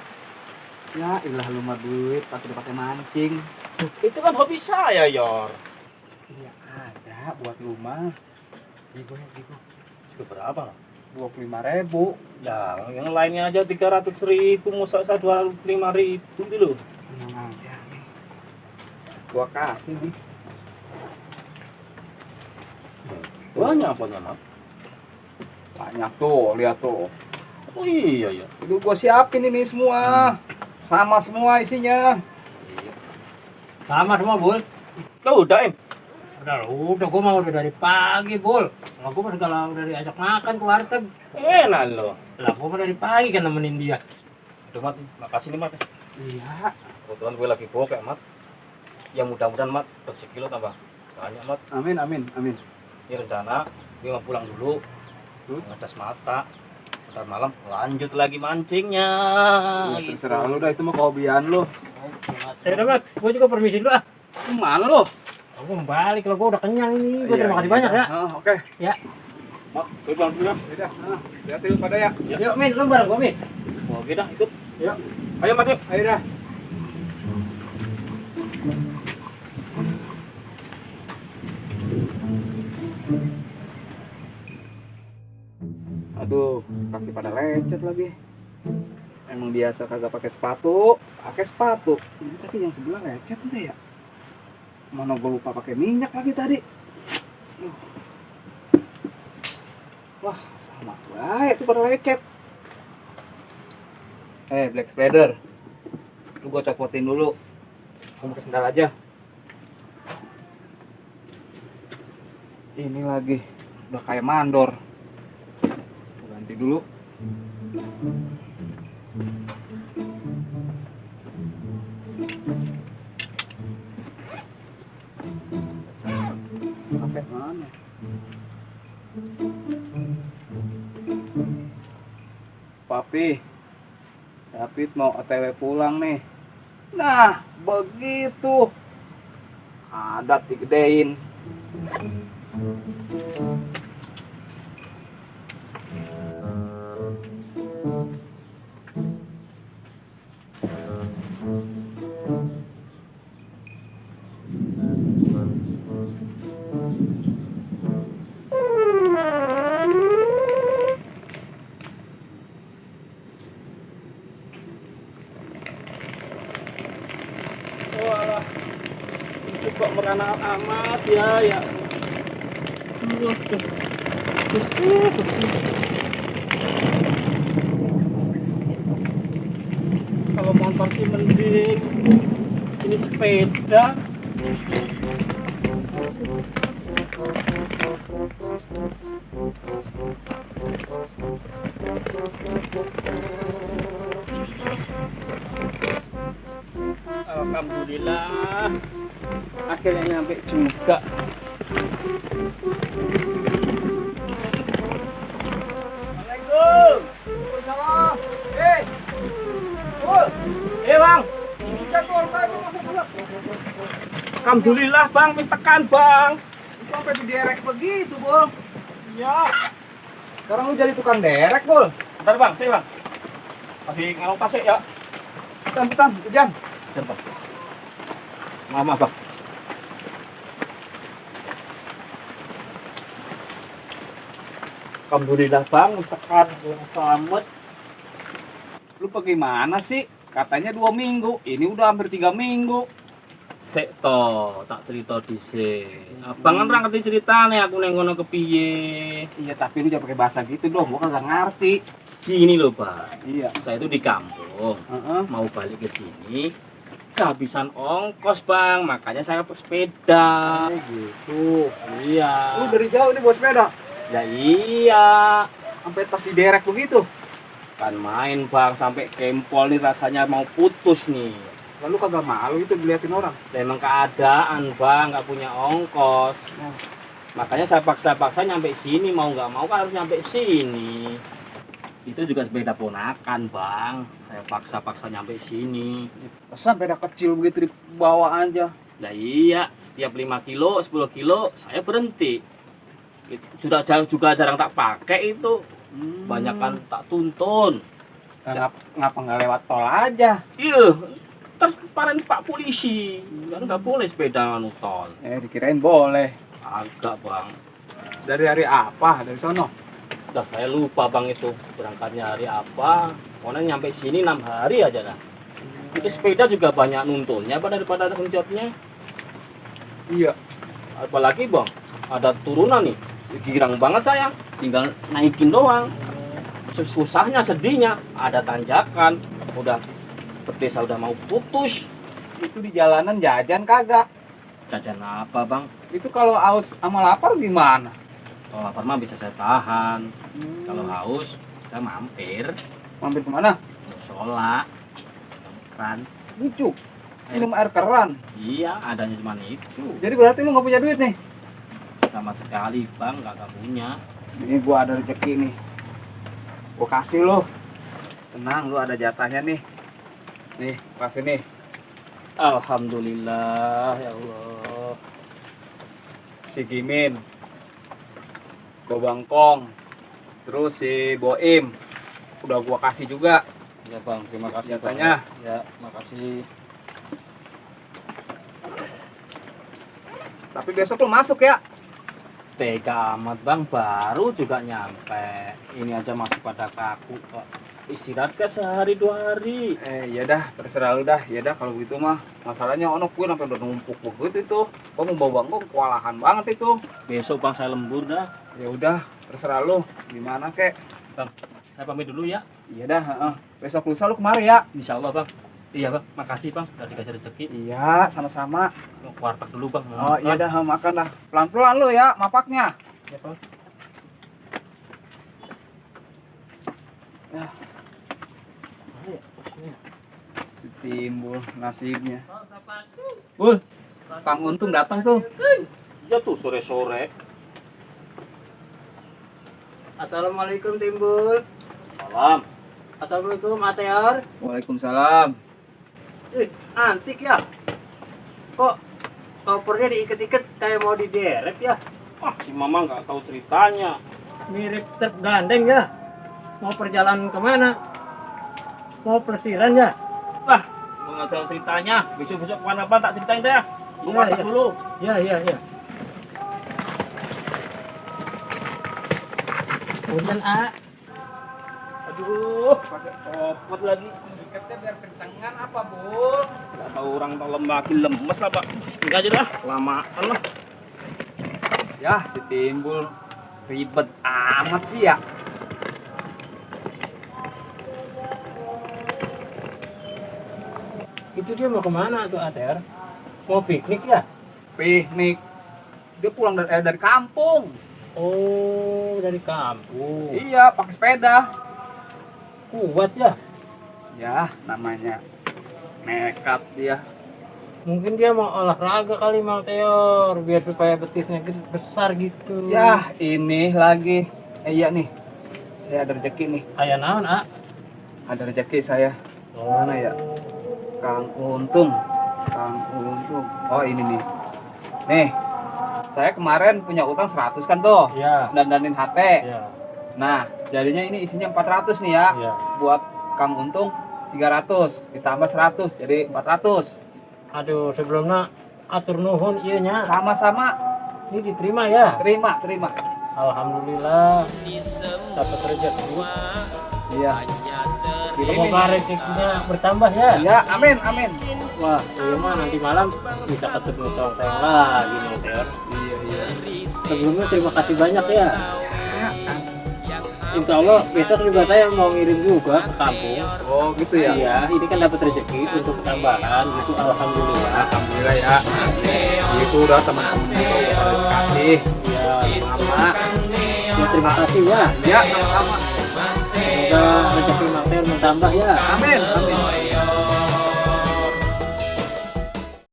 Ya, ilah lu mah duit pakai mancing. Itu kan hobi saya, Yor. Iya, ada buat rumah. Gigo. Itu berapa? 25.000. Ya, yang lainnya aja 300.000, masa saya 25.000 dulu. Tenang aja nih. Gua kasih nih. Banyak apa Mat? Banyak tuh, lihat tuh. Oh iya. Itu gua siapin ini semua. Sama semua isinya. Sama semua, Bul. Tuh udah, Im. Udah, gua mau udah dari pagi, Bul. Lah gua segala udah diajak makan ke warteg. Enak lo. Lah gua mah dari pagi kan nemenin dia. Itu Mat, makasih nih Mat. Iya. Kebetulan gue lagi bokek, Mat. Ya mudah-mudahan, Mat, rezeki lo tambah banyak, Mat. Amin, amin, amin. Ini rencana gue mau pulang dulu, Terus? ngecas mata. Ntar malam lanjut lagi mancingnya. Ya, terserah lu dah, itu mah kehobian lu. Oke, Mat. Saya udah Mat, gue juga permisi dulu ah. Kemana lu? Aku mau balik kalau gue udah kenyang ini. Gue Iya, terima kasih iya. banyak ya. Oke. Ya. Mak, gue pulang dulu ya. Udah, hati-hati lu pada ya. Yuk Min, lu bareng gue Min. Oke dah, ikut. Yuk. Ayo, Mat, yuk. Ayo dah. Aduh, kaki pada lecet lagi. Emang biasa kagak pakai sepatu, pakai sepatu. Ini tadi yang sebelah lecet enggak ya? Mana gue lupa pakai minyak lagi tadi. Aduh. Wah, sama baik itu pada lecet. Black Spider. Lu gue copotin dulu. Kamu pakai sendal aja. Ini lagi udah kayak mandor. Ganti dulu. Sampai mana? Papi, David mau OTW pulang nih. Nah, begitu. Adat digedein. Walah, itu kok merana amat ya. Kalau motor sih mending, ini sepeda. Alhamdulillah, akhirnya nyampe juga. Assalamualaikum. Waalaikumsalam. Bul. Bang. Udah tuh, kamu masuk dulu. Alhamdulillah bang, wis tekan bang. Itu sampai diderek begitu, Bul. Ya. Sekarang lu jadi tukang derek, Bul. Bentar bang, saya bang. Masih ngalong tasik ya. Bentar, kejam. Bentar bang. Maaf bang. Alhamdulillah bang, wis tekan. Selamat. Lu bagaimana sih? Katanya 2 minggu, ini udah hampir 3 minggu. Sek to, tak cerita dhisik. Abang kan ora ngerti ceritane aku neng kono kepiye. Iya, tapi lu jangan pakai bahasa gitu dong, gua kagak ngerti. Gini loh, Bang. Iya. Saya itu di kampung, Heeh. mau balik ke sini, kehabisan ongkos, Bang. Makanya saya pakai sepeda. Gitu. Iya. Lu dari jauh nih bawa sepeda, Ya iya. sampai tas diderek begitu. Kan main, Bang, sampai kempol nih rasanya mau putus nih. Lalu kagak malu itu diliatin orang. Memang keadaan, Bang, nggak punya ongkos. Nah. Makanya saya paksa-paksa nyampe sini, mau nggak mau kan harus nyampe sini. Itu juga sepeda ponakan, Bang. Saya paksa-paksa nyampe sini. Pesan sepeda kecil begitu dibawa aja. Nah iya, tiap 5 kilo, 10 kilo saya berhenti. Itu sudah juga jarang tak pakai itu. Banyakan tak tuntun. Ngapa nggak lewat tol aja? Iya, terus kemarin Pak Polisi kan nggak boleh sepeda anu tol. Dikirain boleh. Agak bang. Dari hari apa? Dari sono. Udah saya lupa bang itu berangkatnya hari apa. Pokoknya nyampe sini 6 hari aja dah. Itu sepeda juga banyak nuntunnya apa daripada ngencotnya. Iya. Apalagi bang, ada turunan nih. Girang banget saya, tinggal naikin doang. Susahnya, sedihnya, ada tanjakan. Udah desa udah mau putus. Itu di jalanan jajan kagak? Jajan apa bang? Itu kalau aus sama lapar gimana? Kalau lapar mah bisa saya tahan. Kalau haus, saya mampir. Mampir kemana? Musola, keran. Lucu. Minum air keran. Iya, adanya cuma itu. Jadi berarti lu nggak punya duit nih? Sama sekali bang, nggak punya. Ini gua ada rezeki nih. Gua kasih lu. Tenang, lu ada jatahnya nih. Nih, kasih nih. Alhamdulillah ya Allah. Si Gimin, Gobangkong, terus si Boim. Udah gua kasih juga Ya bang, terima kasih. jatahnya. Bang. Ya, makasih. Tapi besok lu masuk ya. Tega amat bang, baru juga nyampe. Ini aja masih pada kaku kok. Istirahat ke sehari 2 hari. Ya dah, terserah lu dah. Ya dah kalau gitu mah. Masalahnya ono kue sampai udah numpuk begitu itu. Gua mau bawa bangkong kewalahan banget itu. Besok bang saya lembur dah. Ya udah, terserah lu. Gimana kek? Bang, saya pamit dulu ya. Iya dah, heeh. Besok lusa lu kemari ya. Insya Allah bang. Iya bang, makasih bang udah dikasih rezeki. Iya, sama-sama. Mau ke warteg dulu bang. Oh iya dah, makan dah. Pelan-pelan lu ya mapaknya. Ya bang. Ya. Si Timbul nasibnya. Bul, Kang Untung datang tuh. Ya tuh sore-sore. Assalamualaikum Timbul. Salam. Assalamualaikum Ateor. Waalaikumsalam. Antik ya. Kok kopernya diikat-ikat kayak mau diderek ya? Wah, si mama nggak tahu ceritanya. Mirip truk gandeng ya. Mau perjalanan kemana? Mau pelesiran ya? Wah, gua nggak tahu ceritanya. Besok-besok kemana apa tak ceritain deh. Gua Iya, warteg iya. dulu. Ya. Punten A. Aduh, pakai copot lagi. Ikatnya biar kencengan apa, Bul? Nggak tahu orang tolong makin lemes lah pak. Ini aja dah, lamaan lah. Ya, si Timbul ribet amat sih ya. Itu dia mau kemana tuh Ater? Mau piknik ya? Piknik. Dia pulang dari kampung. Oh, dari kampung. Iya, pakai sepeda. Kuat ya? Ya, namanya nekat dia. Mungkin dia mau olahraga kali Mang Teor, biar supaya betisnya besar gitu. Ya, ini lagi. Iya nih. Saya ada rezeki nih. Aya naon, A? Ada rezeki saya. Mana ya? Kang Untung. Kang Untung. Oh, ini nih. Nih. Saya kemarin punya utang 100 kan tuh. Iya. Dandanin HP. Iya. Nah, jadinya ini isinya 400 nih ya. Iya. Buat Kang Untung 300 ditambah 100 jadi 400. Aduh, sebelumnya atur nuhun ieu nya. Sama-sama. Ini diterima ya. Terima. Alhamdulillah. Dapat rezeki. Iya. Semoga rezekinya bertambah ya. Ya, amin. Wah, iya mah nanti malam bisa ketemu tong-tong lagi Mang Teor. Iya. Sebelumnya terima kasih banyak ya. Insya Allah besok juga saya mau ngirim juga ke kampung. Oh, gitu ya. Iya, ini kan dapat rezeki untuk tambahan gitu. Alhamdulillah. Alhamdulillah ya. Itu udah teman-teman itu harus kasih. Ya, Sama. ya terima kasih ya. Ya, sama-sama. Semoga rezeki Mang Teor bertambah ya. Amin.